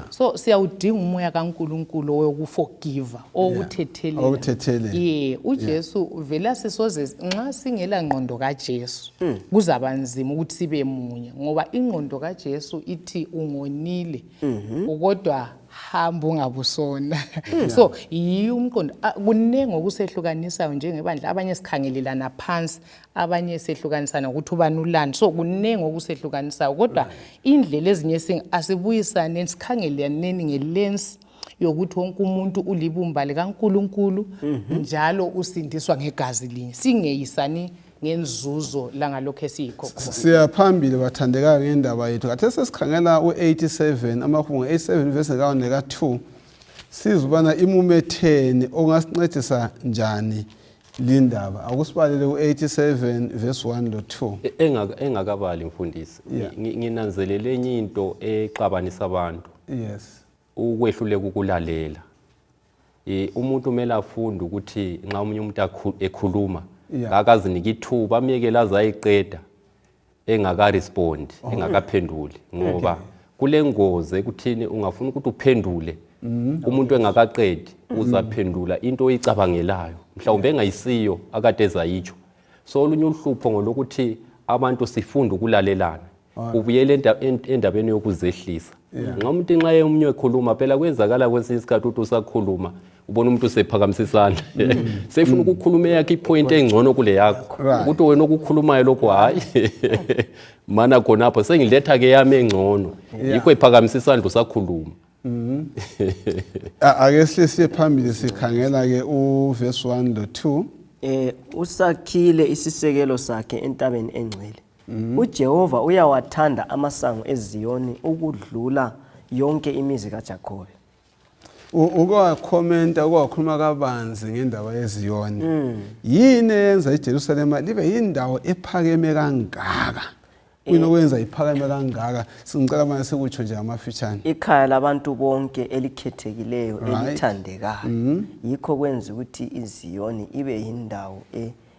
So siyawudinga umoya kaNkuluNkulu wokuforgive, owokuthethelela. Owokuthethelela. Yeah, uJesu vele sisoze nxa singela ngqondo kaJesu kuzaba nzima ukuthi sibe munye, ngoba ingqondo kaJesu ithi ungonile kodwa hamba ungabusona. So yiyo umqondo. Kuningi okusehlukanisayo njengebandla, abanye sikhangelelana phansi, abanye sehlukanisana ukuthi ubani ulani. So kuningi okusehlukanisayo, kodwa indlela ezinye asibuyisaneni, sikhangelaneni ngelensi yokuthi wonke umuntu ulibumba likaNkulunkulu njalo usindiswa ngegazi linye, singeyisani ngenzuzo langalokho esiyikho khona. Siyaphambili bathandekayo ngendaba yethu. Khathesi sesikhangela u-87, amahubo 87 verse ka-1 leka-2, sizwe ubana imumetheni okungasincedisa njani lindaba. Akusibalele u-87 verse 1 lo-2. Engakabali mfundisi, nginanzelele enye into exabanisa abantu. Ukwehluleka ukulalela. Umuntu kumele afunde ukuthi nxa omunye umuntu ekhuluma akazinike ithuba, amyekele aze ayiqeda engakarespondi, engakaphenduli, ngoba kulengozi ekuthini ungafuna ukuthi uphendule umuntu engakaqedi, uzaphendula into oyicabangelayo mhlawumbe engayisiyo akade ezayitsho. So olunye uhlupho ngolokuthi abantu sifunda ukulalelana. Ubuyele endabeni yokuzehlisa. Nxa umuntu nxa omunye ekhuluma, phela kwenzakala kwesinye isikhathi ukuthi usakhuluma ubona umuntu usephakamisa isandla, sefuna ukukhuluma eyakhe ipoint engcono kule yakho, ukuthi wena okukhulumayo lokho hayi mana khonapho sengiletha ke yami engcono, yikho ephakamisa isandla usakhuluma. Ake siye phambili sikhangela ke uverse 1 lo 2. Usakhile isisekelo sakhe entabeni engcwele. uJehova uyawathanda amasango eZiyoni ukudlula yonke imizi kaJakobe. Ukwakhomenta, ukwakhuluma kabanzi ngendaba yeZiyoni. Yini eyenza iJerusalema libe yindawo ephakeme kangaka? Kuyini okwenza iphakeme kangaka? Singicela manje sikutsho nje ngamafitshane. Ikhaya labantu bonke elikhethekileyo, elithandekayo. Yikho kwenza ukuthi iZiyoni ibe yindawo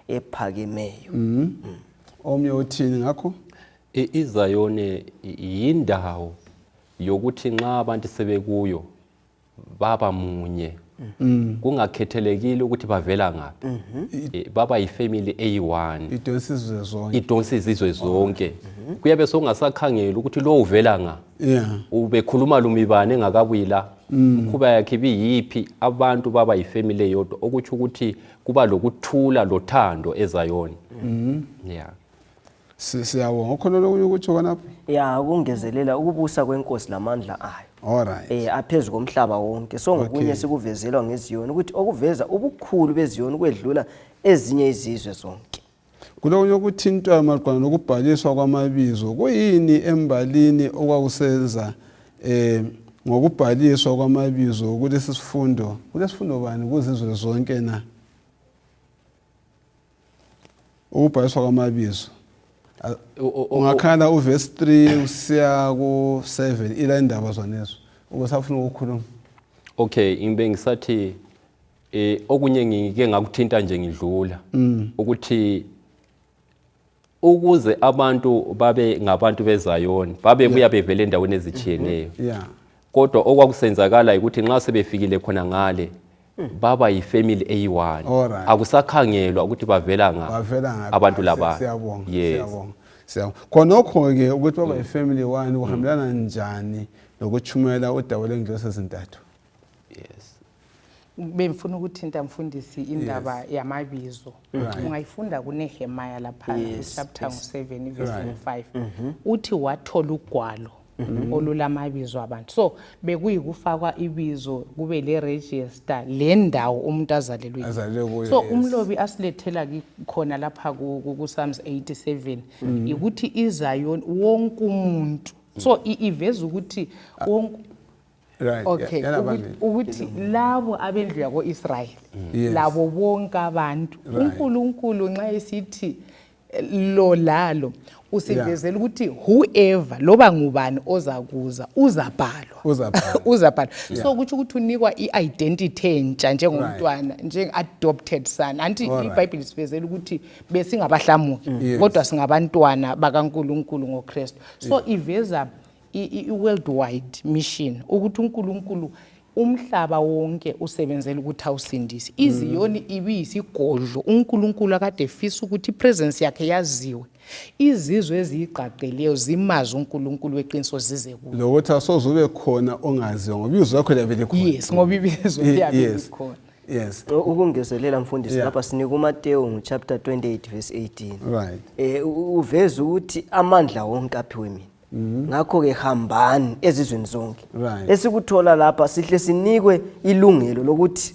ephakemeyo. Omnye uthini ngakho? IZayoni yindawo yokuthi nxa abantu sebekuyo baba munye mm. Kungakhethelekile ukuthi bavela ngaphi mm -hmm. Baba yifamily eyi-one, idonsa izizwe zonke, idonsa izizwe zonke. Mm -hmm. Kuyabe sokungasakhangeli ukuthi lo uvela nga, yeah. Ubekhuluma lumibani engakabuyi la, mkhuba yakhe ibiyiphi. Abantu baba yifamily eyodwa, okutsho ukuthi kuba lokuthula lothando eZayoni. Yeah. Siyabonga. Ukhona lokunye ukutsho khonapho? Ya, ukungezelela ukubusa kwenkosi lamandla ayo. Alright. Aphezu komhlaba wonke. So ngokunye okay. Sikuvezelwa ngeZiyoni ukuthi okuveza ubukhulu beZiyoni ukwedlula ezinye izizwe zonke. Kulokunye okuthintwayo maqondana nokubhaliswa kwamabizo. Kuyini embalini okwakusenza ngokubhaliswa kwamabizo kulesi sifundo? Kulesifundo bani kuzizwe zonke na? Ukubhaliswa kwamabizo ungakhala uverse 3 usiya ku-7, ila indaba zonezo ubusafuna ukukhuluma. Okay, ngibe ngisathi okunye ngike ngakuthinta nje ngidlula, ukuthi ukuze abantu babe ngabantu beZayoni babebuya bevele endaweni ezitshiyeneyo. Kodwa okwakusenzakala ukuthi nxa sebefikile khona ngale baba yifamily eyi-one, akusakhangelwa ukuthi bavela nga abantu laba. Siyabonga. Siyabonga, siyabonga. Khonokho-ke ukuthi baba yifamily one kuhambelana njani nokuchumela udaba lwengilosi ezintathu? Yes. Bengifuna ukuthinta mfundisi indaba yamabizo. Ungayifunda kuNehemiah lapha, chapter 7 verse 5. Uthi wathola ugwalo olulamabizo abantu. So bekuyikufakwa ibizo, kube le register le ndawo umuntu azalelwe. Azalelwe kuyo. So umlobi asilethela khona lapha ku Psalms 87 ukuthi iZion wonke umuntu. So iveza ukuthi wonke Right. Okay, ukuthi labo abendlu yako-Israyeli, labo bonke abantu, uNkulunkulu nxa esithi lo lalo usivezela ukuthi whoever, loba ngubani ozakuza, uzabhalwa. Uzabhalwa. Uzabhalwa. So kutsho ukuthi unikwa i-identity entsha njengomntwana, njenge-adopted son. Anti iBhayibhili sivezela ukuthi besingabahlamuki, kodwa singabantwana bakaNkulunkulu ngoKristu. So iveza i-worldwide mission ukuthi uNkulunkulu umhlaba wonke usebenzela ukuthi awusindise. IZiyoni ibiyisigodlo uNkulunkulu akade efisa ukuthi ipresence yakhe yaziwe, izizwe eziyigqagqeleyo zimazi uNkulunkulu weqiniso, zize kuye. Lokuthi asoze ube khona ongaziwa ngoba ibizo lakho liyabe likhona. Yes, ngoba ibizo liyabe likhona. Ukungezelela mfundisi, lapha sinika uMateyu nguchapter 28 verse 18. Right. Uveza ukuthi amandla wonke aphiwe mina. Ngakho-ke hambani ezizweni zonke. Esikuthola lapha sihle sinikwe ilungelo lokuthi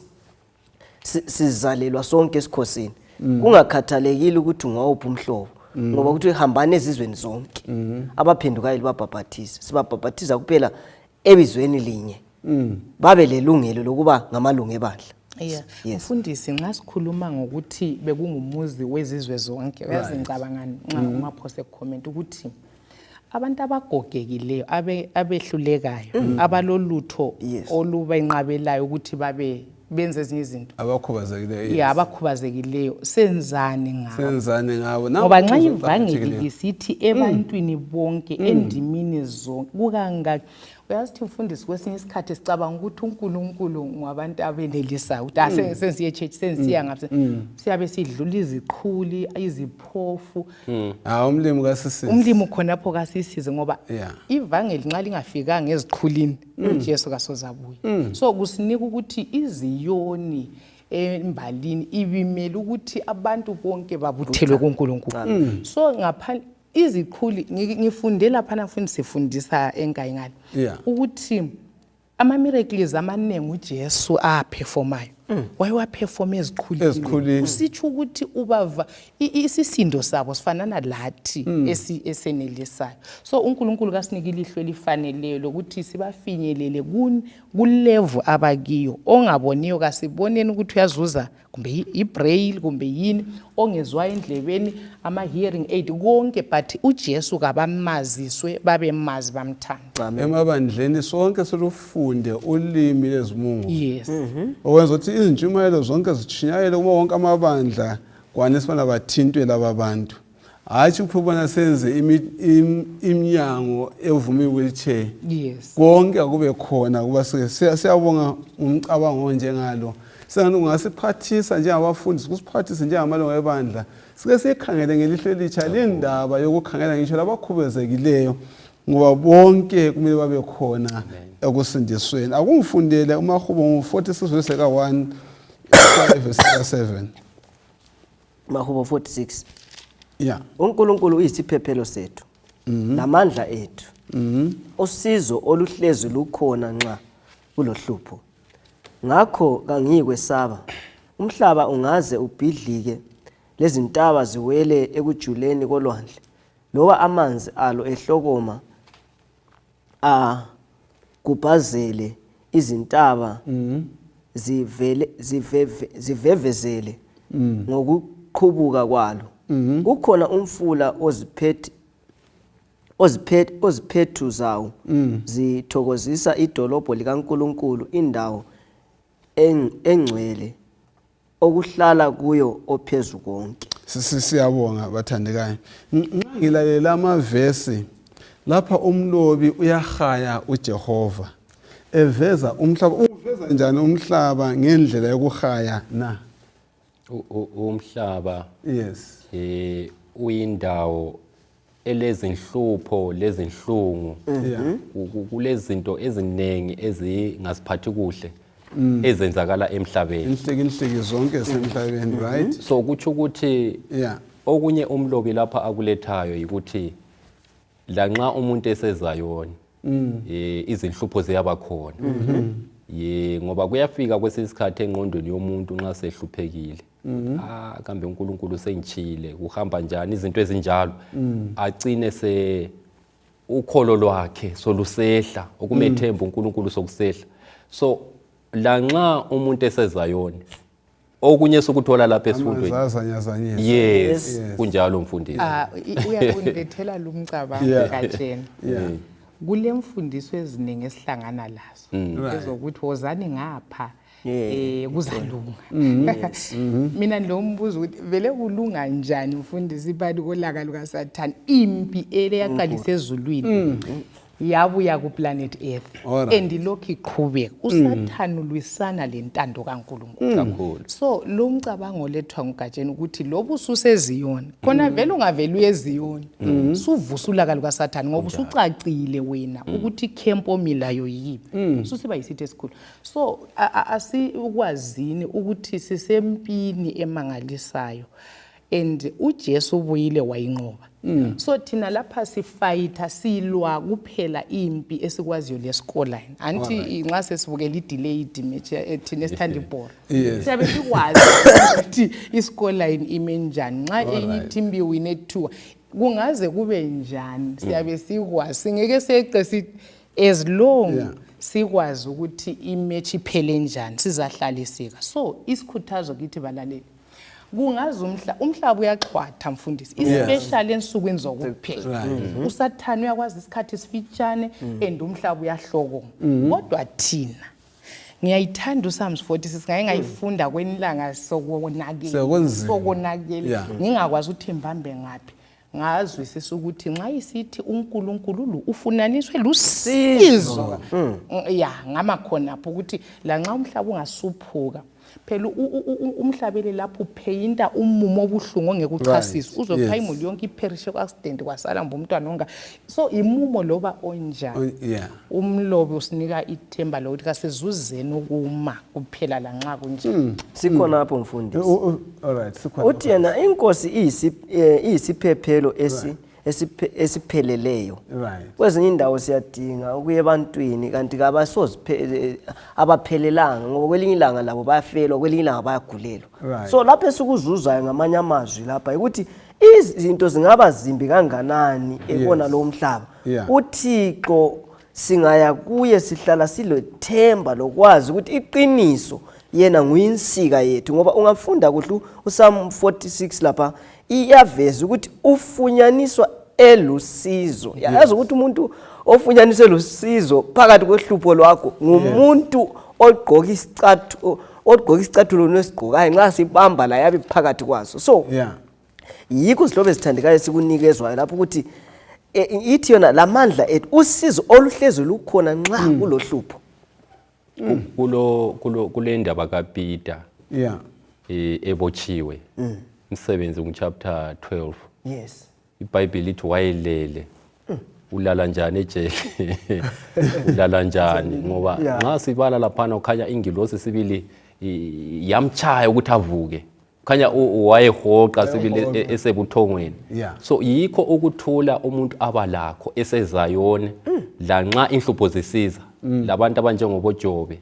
sizalelwa sonke esikhosini. Kungakhathalekile ukuthi ungawuphi umhlobo. Ngoba kuthi hambani ezizweni zonke. Abaphendukayo libabhabhathize. Sibabhabhathiza kuphela ebizweni linye. Babe lelungelo lokuba ngamalungu ebandla. Yeah. Mfundisi, nxa sikhuluma ngokuthi bekungumuzi wezizwe zonke, uyazi ngicabangani nxa uMaphose comment ukuthi abantu abagogekileyo, abehlulekayo, abalolutho olubenqabelayo ukuthi babe benze ezinye izinto, abakhubazekileyo, ya, abakhubazekileyo, senzani ngabo? Senzani ngabo? Ngoba nxa ivangeli lisithi ebantwini bonke, endimini zonke, kukangaki? Uyazi mfundisi, kwesinye isikhathi sicabanga ukuthi uNkulunkulu ngabantu abenelisayo, ukuthi ah, sensiye church, sensiya ngapha, siyabe sidlula iziqhuli, iziphofu. Hawu, umlimi kasisize. Umlimi khonapho kasisize, ngoba ivangeli nxa lingafikanga eziqhulini, uJesu kasozabuye. So kusinika ukuthi iZiyoni embalini ibimele ukuthi abantu bonke babuthelwe kuNkulunkulu. So ngaphandle iziqhuli, ngifunde laphana mfundi, sifundisa eNkayi ngale ukuthi ama-miracles amaningi uJesu aperformayo wayewaperforma eziqhulini. Eziqhulini. Kusitsho ukuthi ubava isisindo sabo sifanana lathi esenelisayo. So uNkulunkulu kasinike ilihlo elifaneleyo lokuthi sibafinyelele kulevel abakiyo. Ongaboniyo kasiboneni ukuthi uyazuza kumbe i-braille kumbe yini, ongezwayo endlebeni ama-hearing aid, konke, but uJesu kabamaziswe, babemazi, bamthanda. Emabandleni sonke silufunde ulimi lezimungu. Okwenza ukuthi izintshumayelo zonke zitshunyayelwe kuma wonke amabandla, kwanisa ubana bathintwe laba bantu. Hatshi ukuphubona senze iminyango evuma i-wheelchair. Yes. Konke akube khona kuba siyabonga umcabango onjengalo. Sengani ungasiphathisa njengabafundisi, kusiphathise njengamalunga ebandla. Sike siyikhangele ngelihlo elitsha le ndaba yokukhangela ngisho labakhubazekileyo ngoba bonke kumele babe khona ekusindisweni. Akungifundele uMahubo ngo-46 verse ka-1 verse ka-7. Mahubo 46 Yeah. uNkulunkulu uyisiphephelo sethu namandla ethu usizo oluhlezi lukhona nxa kulohlupho ngakho kangiyikwesaba umhlaba ungaze ubhidlike lezintaba ziwele ekujuleni kolwandle loba amanzi alo ehlokoma agubhazele izintaba zivele ziveve zivevezele ngokuqhubuka kwalo kukhona umfula oziphethe oziphethe oziphethu zawo zithokozisa idolobho likaNkuluNkulu indawo engcwele okuhlala kuyo ophezu konke. Siyabonga bathandekayo. Nxa ngilalela amavesi lapha umlobi uyahaya uJehova eveza umhlaba. Uveza njani umhlaba ngendlela yokuhaya na? Umhlaba yes uyindawo elezinhlupho lezinhlungu. Kulezinto eziningi ezingasiphathi kuhle ezenzakala emhlabeni. Inhlekinhleki zonke esemhlabeni, right? So kutsho ukuthi okunye umlobi lapha akulethayo ukuthi lanxa umuntu esezayona izinhlupho ziyaba khona. Ngoba kuyafika kwesinye isikhathi engqondweni yomuntu nxa sehluphekile. Kambe uNkulunkulu sengitshile, kuhamba njani izinto ezinjalo. Acine se ukholo lwakhe solusehla, ukumethemba uNkulunkulu sokusehla. So lanxa umuntu esezayona okunye sokuthola lapha esifundweni yes kunjalo mfundisi. Uyakundethela lumcabango kaTshena. Kule mfundiso eziningi esihlangana lazo ezokuthi wozani ngapha kuzalunga. Mina ngilombuzo ukuthi vele kulunga njani mfundisi phakathi kolaka lukaSathane, impi eleyaqalisa ezulwini yabuya ku planet Earth and lokhu iqhubeka uSathane ulwisana lentando kaNkulunkulu kakhulu. So lo mcabango lethwa nguGatsheni ukuthi lobu ususeziyoni khona vele ungaveli uyeziyoni suvusa ulaka lukaSathane ngoba usucacile wena ukuthi ikhemp omilayo yiphi, susiba yisitha esikhulu. So asikwazini ukuthi sisempini emangalisayo and uJesu ubuyile wayinqoba. So thina lapha sifayitha silwa kuphela impi esikwaziyo le-scoreline. Angithi nxa sesibukela i-delayed match thina esithanda ibhola siyabe sikwazi ukuthi i-scoreline ime njani. Nxa enye i-team iwine 2 kungaze kube njani siyabe sikwazi, singeke seqe sithi as long sikwazi ukuthi i-match iphele njani sizahlaliseka. So isikhuthazo kithi balaleli, kungaze umhlaba uyaxhwatha mfundisi, especially ensukwini zokuphela. USathane uyakwazi isikhathi sifitshane and umhlaba uyahlokoma. Kodwa thina ngiyayithanda uPsalms 46, ngaye ngayifunda kwenilanga sokonakele sokonakele ngingakwazi ukuthi ngibambe ngaphi. Ngazwisisa ukuthi nxa isithi uNkulunkulu ufunaniswe lusizo ya ngama khonapho ukuthi lanxa umhlaba ungasuphuka phela umhlabeli lapho upheyinta umumo obuhlungu ongeke uchasiswe, uzopha imuli yonke ipherishe ku-accident kwasala mba umntwana onga. So imumo loba onjani umlobi usinika ithemba lokuthi kasizuzeni ukuma kuphela lanxa kunjani. Sikhona apho mfundisi. Uthi yena inkosi iyisiphephelo esipheleleyo. Kwezinye indawo siyadinga ukuya ebantwini kanti abaphelelanga ngoba kwelinye ilanga labo bayafelwa, kwelinye ilanga bayagulelwa. So lapho esikuzuzayo ngamanye amazwi lapha ukuthi izinto zingaba zimbi kanganani ekona lo mhlaba. uThixo singaya kuye sihlala silethemba lokwazi ukuthi iqiniso yena nguyinsika yethu, ngoba ungafunda kuhle uPsalm 46 lapha iyaveza ukuthi ufunyaniswa elusizo. Yazi ukuthi umuntu ofunyaniswe elusizo phakathi kwehlupho lwakho ngumuntu ogqoka isicathulo, ogqoka isicathulo nesigqokayo nxa sibamba la yabe phakathi kwaso. So Yikho zihlobo ezithandekayo sikunikezwayo lapho ukuthi ithi yona lamandla ethu, usizo oluhlezi lukhona nxa kulohlupho. Kulo kulo kule ndaba kaPeter ebotshiwe umsebenzi ku chapter 12. IBhayibheli ithi wayelele. Ulala njani ejele? Ulala njani? Ngoba nxa sibala laphana ukhanya ingilosi sibili yamchaya ukuthi avuke. Khanya wayehoqa sibili esebuthongweni. So yikho ukuthula umuntu abalakho esezayoni lanxa inhlupho zisiza labantu abanjengoboJobe.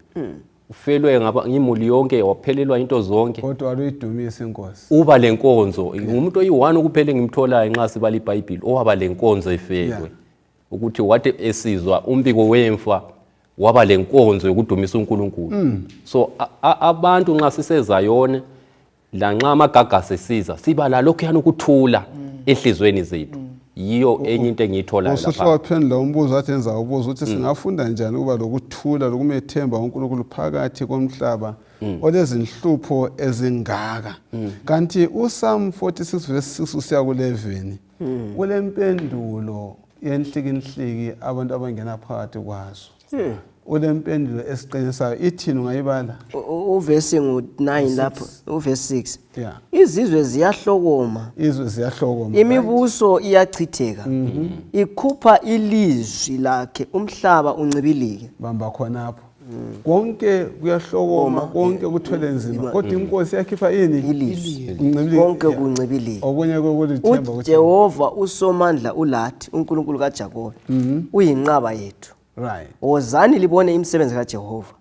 Ufelwe imuli yonke, waphelelwa into zonke. Kodwa aluyidumisa inkosi. Uba lenkonzo, ngumuntu oyi-1 kuphela engimtholayo nxa sibala iBhayibhili owaba lenkonzo efelwe. Ukuthi wathi esizwa umbiko wemfa waba lenkonzo yokudumisa uNkulunkulu. So abantu nxa sisezayone lanxa amagagasi esiza siba lalokhu yana ukuthula enhlizweni zethu. Yiyo enye into engiyitholayo lapha. Usuhle waphendula umbuzo wathi enza ubuzo ukuthi singafunda njani ukuba lokuthula lokumethemba uNkulunkulu phakathi komhlaba olezinhlupho ezingaka. Kanti uPsalm 46 verse 6 usiya ku-11 kulempendulo yenhlikinhliki abantu abangena phakathi kwazo. Ulempendulo esiqinisayo ithini, ungayibala? Uvesi ngu-9 lapho, uvesi 6. Izizwe ziyahlokoma. Izwe ziyahlokoma. Imibuso iyachitheka. Ikhupha ilizwi lakhe, umhlaba uncibilike. Bamba khonapho. Konke kuyahlokoma, konke kuthwele nzima, kodwa inkosi yakhipha ini? Ilizwi. Konke kuncibilike. Okunye kokulithemba ukuthi uJehova usomandla ulathi, uNkulunkulu kaJakobe uyinqaba yethu. Wozani libone imisebenzi kaJehova.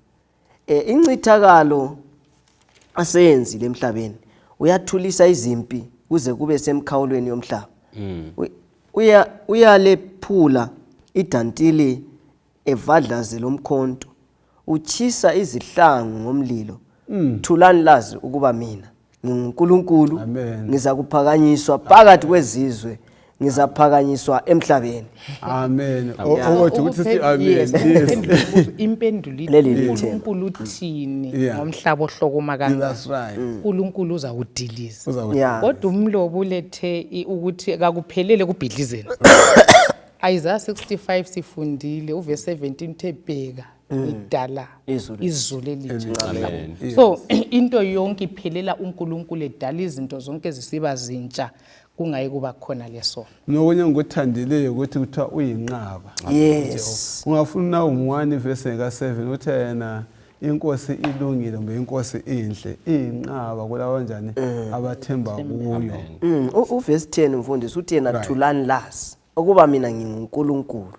Incithakalo aseyenzile emhlabeni, uyathulisa izimpi kuze kube semkhawulweni yomhlaba. Uyalephula idantili evadlaze lomkhonto, uchisa izihlangu ngomlilo. Thulani lazi ukuba mina nginguNkulunkulu, ngizakuphakanyiswa phakathi kwezizwe, ngizaphakanyiswa emhlabeni. Amen. Okothi ukuthi sithi amen. Impendulo uNkulunkulu uthini ngomhlaba ohlokoma kangaka? That's right. uNkulunkulu uzawudiliza. Kodwa umlobo ulethe ukuthi kakuphelele kubhidlizeni. Isaiah 65 sifundile uverse 17 uthe bheka idala izulu elitsha. So into yonke iphelela uNkulunkulu edala izinto zonke zisiba zintsha, kungayi kuba khona lesono. Nokunye ngikuthandileyo ukuthi kuthiwa uyinqaba. Ungafuna na u1 verse ka7 uthi yena inkosi ilungile kumbe inkosi inhle, iyinqaba kulabo njani abathemba kuyo. Uverse 10 mfundisi uthi yena thulani lazi ukuba mina nginguNkulunkulu,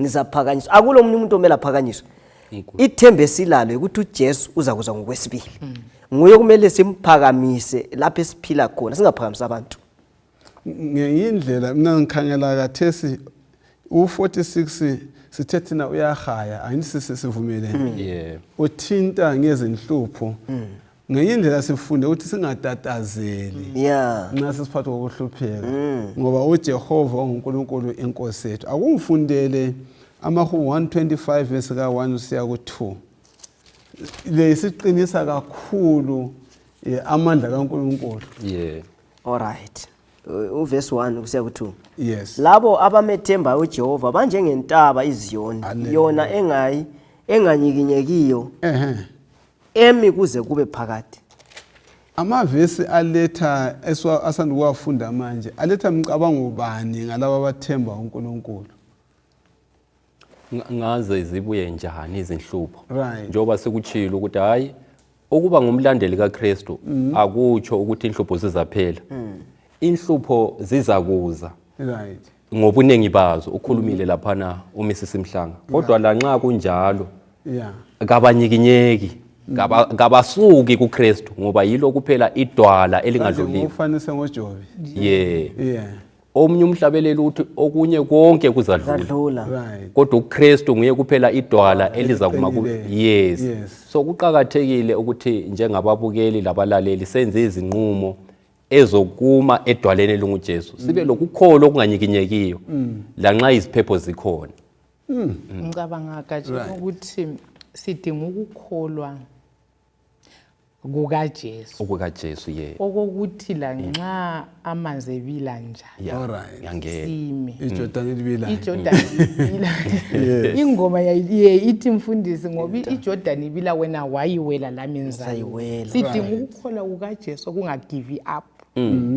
ngizaphakanyiswa. Akulo omunye umuntu omele aphakanyiswe. Ithemba esilalo ukuthi uJesu uzakuza ngokwesibili. Nguye kumele simphakamise lapho esiphila khona, singaphakamisi abantu. Ngeyindlela mina ngikhangela kathesi u46 sithe thina uyahaya, angithi sivumelene. Uthinta ngezinhlupho. Ngenye indlela sifunde ukuthi singatatazeli nxa sesiphathwa kokuhlupheka, ngoba uJehova unguNkulunkulu inkosi yethu. Akungifundele amaHubo 125 verse ka1 usiya ku2. Le isiqinisa kakhulu amandla kaNkulunkulu. All right. Uverse 1 kusiya ku2. Yes. Labo abamethembayo uJehova banjengentaba iZiyoni, yona enganyikinyekiyo. Emi kuze kube phakade. Amavesi aletha asanda ukuwafunda manje aletha mcabango bani ngalabo abathemba uNkulunkulu? Ngaze zibuye njani izinhlupho? Njengoba sekuchilo ukuthi hayi ukuba ngumlandeli kaKristu akutsho ukuthi inhlupho zizaphela. Inhlupho zizakuza. Ngobuningi bazo ukhulumile laphana uMrs Mhlanga. Kodwa lanxa kunjalo kabanyikinyeki, kabasuki kuKristu, ngoba yilo kuphela idwala elingadluliyo. Ufanise ngoJobe. Omunye umhlabeleli uthi okunye konke kuzadlula. Kodwa uKristu nguye kuphela idwala elizakuma ku. Yes. So kuqakathekile ukuthi njengababukeli labalaleli senze izinqumo ezokuma edwaleni elinguJesu, sibe lokukholo okunganyikinyekiyo lanxa iziphepho zikhona. Ngicabanga kaje ukuthi sidinga ukukholwa. KukaJesu. OkukaJesu, ye. Okokuthi lanxa amanzi ebila njani. Yeah. Alright. Yangena. Sime. IJordan ibila. IJordan ibila. Ingoma ye ithi mfundisi ngoba iJordan ibila wena wayiwela lami Ngizayiwela. Sidinga ukukholwa kukaJesu okungagive up.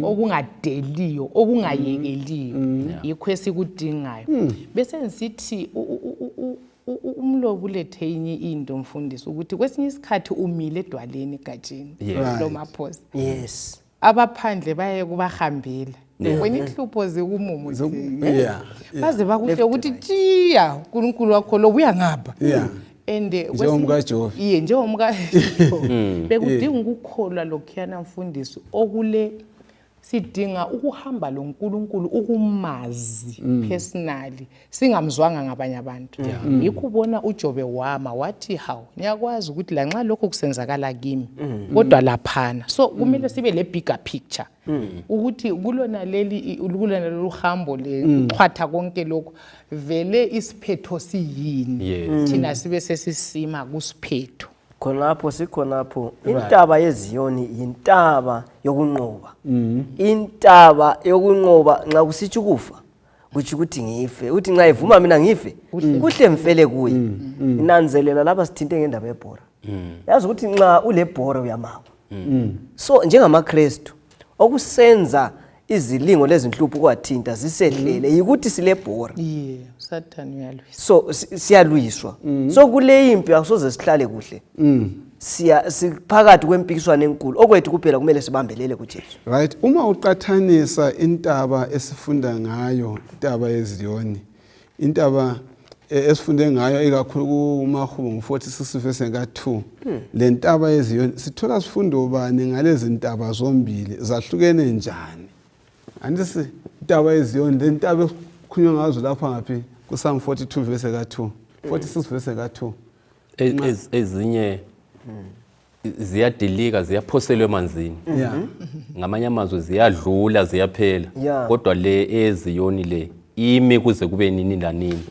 Okungadeliyo, okungayekeliyo. Yikho esikudingayo. Bese ngisithi umlobi ulethe enye into mfundisi ukuthi kwesinye isikhathi umile edwaleni egatsheni lomaphosa. Yes. Abaphandle baye kubahambela. Wena inhlupho zikumumo. Baze bakuhle ukuthi tshiya uNkulunkulu wakho lo buya ngapha. And NjengomkaJehova. Iye, njengomka Bekudinga ukukholwa lokhuyana mfundisi okule sidinga ukuhamba loNkulunkulu ukumazi personally singamzwanga ngabanye abantu. Yikho ubona uJobe wama wathi hawu ngiyakwazi ukuthi lanxa lokho kusenzakala kimi kodwa laphana. So kumele sibe le bigger picture ukuthi kulona leli kulona lolu hambo le xhwatha konke lokho vele isiphetho siyini thina sibe sesisima kusiphetho. Khonapho sikhonapho intaba yeZiyoni yintaba yokunqoba. Intaba yokunqoba nxa kusitsho ukufa kutsho ukuthi ngife, uthi nxa ivuma mina ngife kuhle mfele kuye. Inanzelela lapha sithinte ngendaba yebhora. Yazi ukuthi nxa ulebhora uyamama. So njengamaKristu okusenza izilingo lezinhlupho kwathinta zisehlele yikuthi silebhora. Yeah, Satan uyalwisa. So siyalwiswa. So kule impi akusoze sihlale kuhle. Siya siphakathi kwempikiswano enkulu. Okwethu kuphela kumele sibambelele kuJesu. Right, uma uqathanisa intaba esifunda ngayo, intaba yeZiyoni, intaba esifunde ngayo ikakhulu kuMahubo ngo46 verse ka2. Le ntaba yeZiyoni sithola sifundo bani ngalezi ntaba zombili, zahlukene njani? Andisi intaba yeZiyoni le ntaba ekukhulunywa ngazo lapha ngaphi ku Psalm 42 verse ka2, 46 verse ka2. Ezinye ziyadilika ziyaphoselwa emanzini. Ngamanye amazwi ziyadlula ziyaphela. Kodwa le eZiyoni le imi kuze kube nini lanini.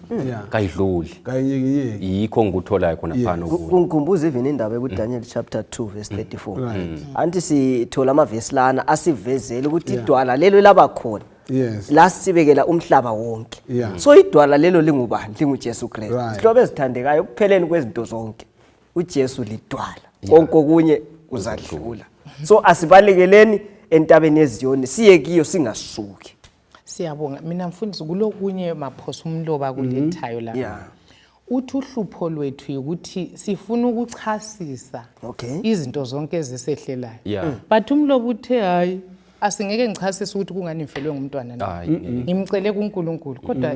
Kayidluli. Kayiyekiyeki. Yikho ngikutholayo khona phana ukuthi. Kungikhumbuza even indaba ekuDaniel chapter 2 verse 34. Anti sithola amavesi lana asivezele ukuthi idwala lelo labakhona. Lasibekela umhlaba wonke. So idwala lelo lingubani? LinguJesu Kristu. Sihlobo ezithandekayo kupheleni kwezinto zonke. uJesu lidwala. Konke okunye kuzadlula. So asibalekeleni entabeni yeZiyoni siye kiyo singasuki. Siyabonga. Mina mfundisi kulokunye maphosa umloba kulethayo la. Uthi uhlupho lwethu ukuthi sifuna ukuchasisa izinto zonke ezisehlelayo. But umloba uthe hayi asingeke ngichasise ukuthi kungani ngifelwe ngumntwana na. Ngimcele kuNkulunkulu kodwa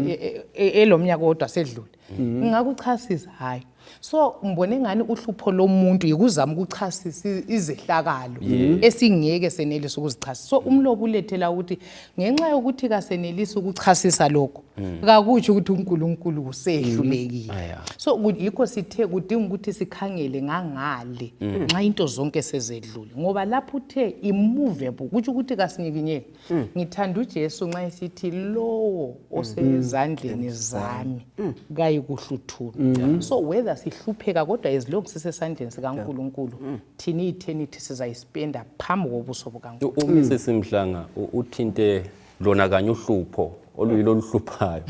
elomnyaka kodwa sedlule. Ngingakuchasisa hayi. So ngibone ngani uhlupho lomuntu yikuzama ukuchasisa izehlakalo esingeke senelise ukuzichasisa. So umlobo ulethela ukuthi ngenxa yokuthi kasenelisi ukuchasisa lokho kakutsho ukuthi uNkulunkulu usehlulekile. So yikho sithe kudinga ukuthi sikhangele ngangale nxa into zonke sezedlule ngoba lapho uthe immovable kutsho ukuthi kasinyikinyeki. Ngithanda uJesu nxa esithi lowo osezandleni zami kayikuhluthulwa. So whether sihlupheka kodwa as long sisesandleni sikaNkulunkulu thina i-eternity sizayispenda phambi kobuso bukaNkulunkulu. UMrs Mhlanga uthinte lona kanye uhlupho oluyilo oluhluphayo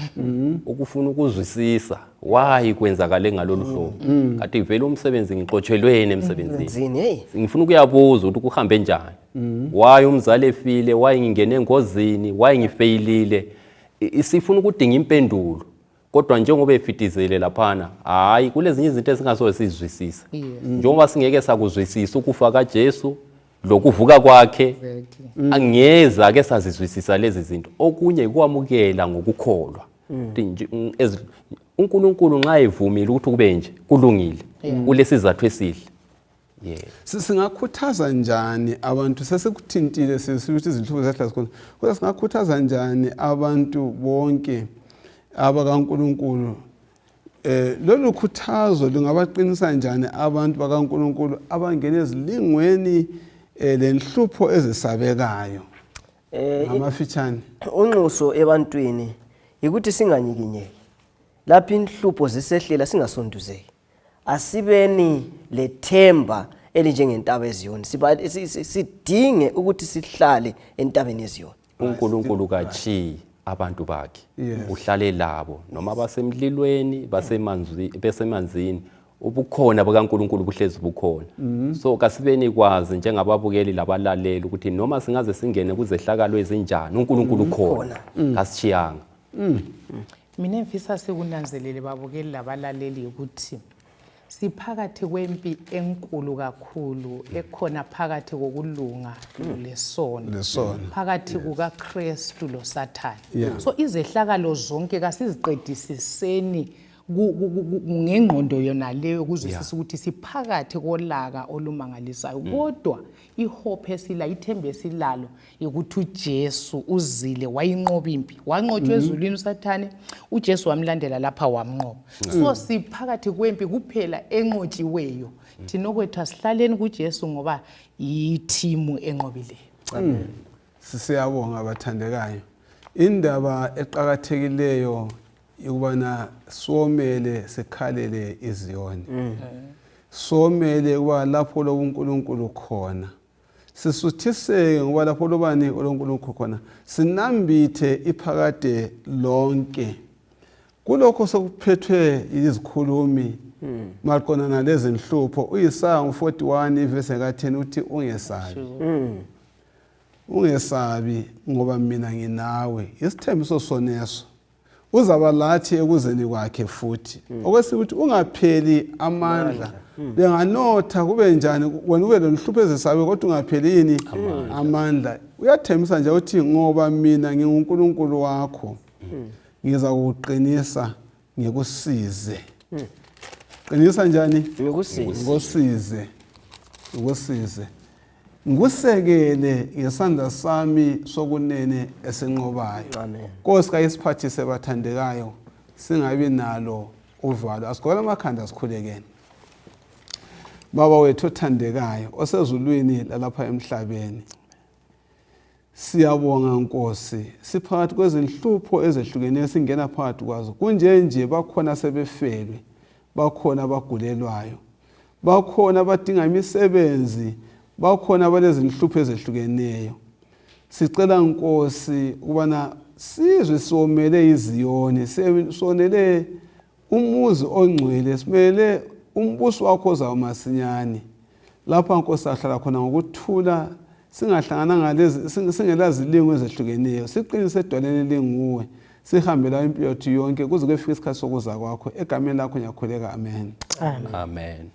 ukufuna ukuzwisisa why kwenzakale ngalolu hlobo. Kade vele umsebenzi ngixotshelweni emsebenzini. Ngifuna ukuyabuza ukuthi kuhambe njani. Why umzali efile, why ngingene engozini, why ngifeyilile. Sifuna ukudinga impendulo. Kodwa njengoba efitizele laphana, hayi kulezinye izinto esingasoze sizwisise. Njengoba singeke sakuzwisisa ukufa kaJesu lokuvuka kwakhe, angeza ke sazizwisisa lezi zinto. Okunye ukwamukela ngokukholwa. uNkulunkulu nxa evumile ukuthi kube nje kulungile, kulesizathu esihle. Singakhuthaza njani abantu sesikuthintile sesithi izinhlupho zehla zikhona, kodwa singakhuthaza njani abantu bonke abakaNkulunkulu? Lolu khuthazo lungabaqinisa njani abantu bakaNkulunkulu abangena ezilingweni lenhlupho ezesabekayo? Ngamafitshane. Unxuso ebantwini ukuthi singanyikinyeki. Lapho inhlupho zisehlela singasonduzeki. Asibeni lethemba elinjengentaba eZiyoni. Sidinge ukuthi sihlale entabeni yeZiyoni. uNkulunkulu kachiyi abantu bakhe. Uhlale labo noma basemlilweni, besemanzini, ubukhona bukaNkulunkulu buhlezi bukhona. So kasibeni kwazi njengababukeli labalaleli ukuthi noma singaze singene kuzehlakalo ezinjani, uNkulunkulu ukhona, kasishiyanga. Mina ngifisa sikunanzelele babukeli labalaleli ukuthi siphakathi kwempi enkulu kakhulu ekhona phakathi kokulunga lesono, phakathi kukaKristu loSathane. So izehlakalo zonke kasiziqedisiseni ngengqondo yona leyo ukuzwisisa ukuthi siphakathi kolaka olumangalisayo, kodwa ihope esila, ithemba esilalo ukuthi uJesu uzile wayinqoba impi, wanqotshwa ezulwini uSathane, uJesu wamlandela lapha wamnqoba. So siphakathi kwempi kuphela enqotshiweyo. Thina okwethu asihlaleni kuJesu ngoba yithimu enqobileyo. Amen. Siyabonga abathandekayo. Indaba eqakathekileyo ukubana somele sikhalele iZiyoni. Somele ukuba lapho lobuNkulunkulu khona. Sisuthiseke ngoba lapho lobani oloNkulunkulu khona, sinambithe iphakade lonke. Kulokho sekuphethwe izikhulumi maqondana lezinhlupho. uIsaya 41 ivesi ka-10 uthi ungesabi. Ungesabi ngoba mina nginawe. Isithembiso soneso. Uzaba lathi ekuzeni kwakhe futhi. Okwesikuthi ungapheli amandla. Benganotha kube njani wena ube lenhlupho ezesabe kodwa ungapheli yini amandla. Uyathembisa nje uthi ngoba mina nginguNkulunkulu wakho. Ngiza kukuqinisa ngikusize. Qinisa njani? Ngikusize. Ngikusize. Ngikusize. Ngikusekele ngesandla sami sokunene esinqobayo. Amen. Nkosi kayisiphathise bathandekayo, singabi nalo uvalo. Asigqoke amakhanda sikhulekeni. Baba wethu othandekayo osezulwini lalapha emhlabeni, siyabonga Nkosi, siphakathi kwezinhlupho ezehlukeneyo singena phakathi kwazo. Kunje nje bakhona sebefelwe, bakhona abagulelwayo, bakhona abadinga imisebenzi, bakhona abalezinhlupho ezehlukeneyo. Sicela Nkosi ukubana sizwe siwomele iZiyoni, sonele umuzi ongcwele, simele umbuso wakho ozayo masinyane. Lapha Nkosi ahlala khona ngokuthula, singahlangananga lezi, singelazilingo ezehlukeneyo, siqinise edwaleni elinguwe, sihambe layo impilo yethu yonke kuze kuyefika isikhathi sokuza kwakho. Egameni lakho ngiyakhuleka, amen. Amen.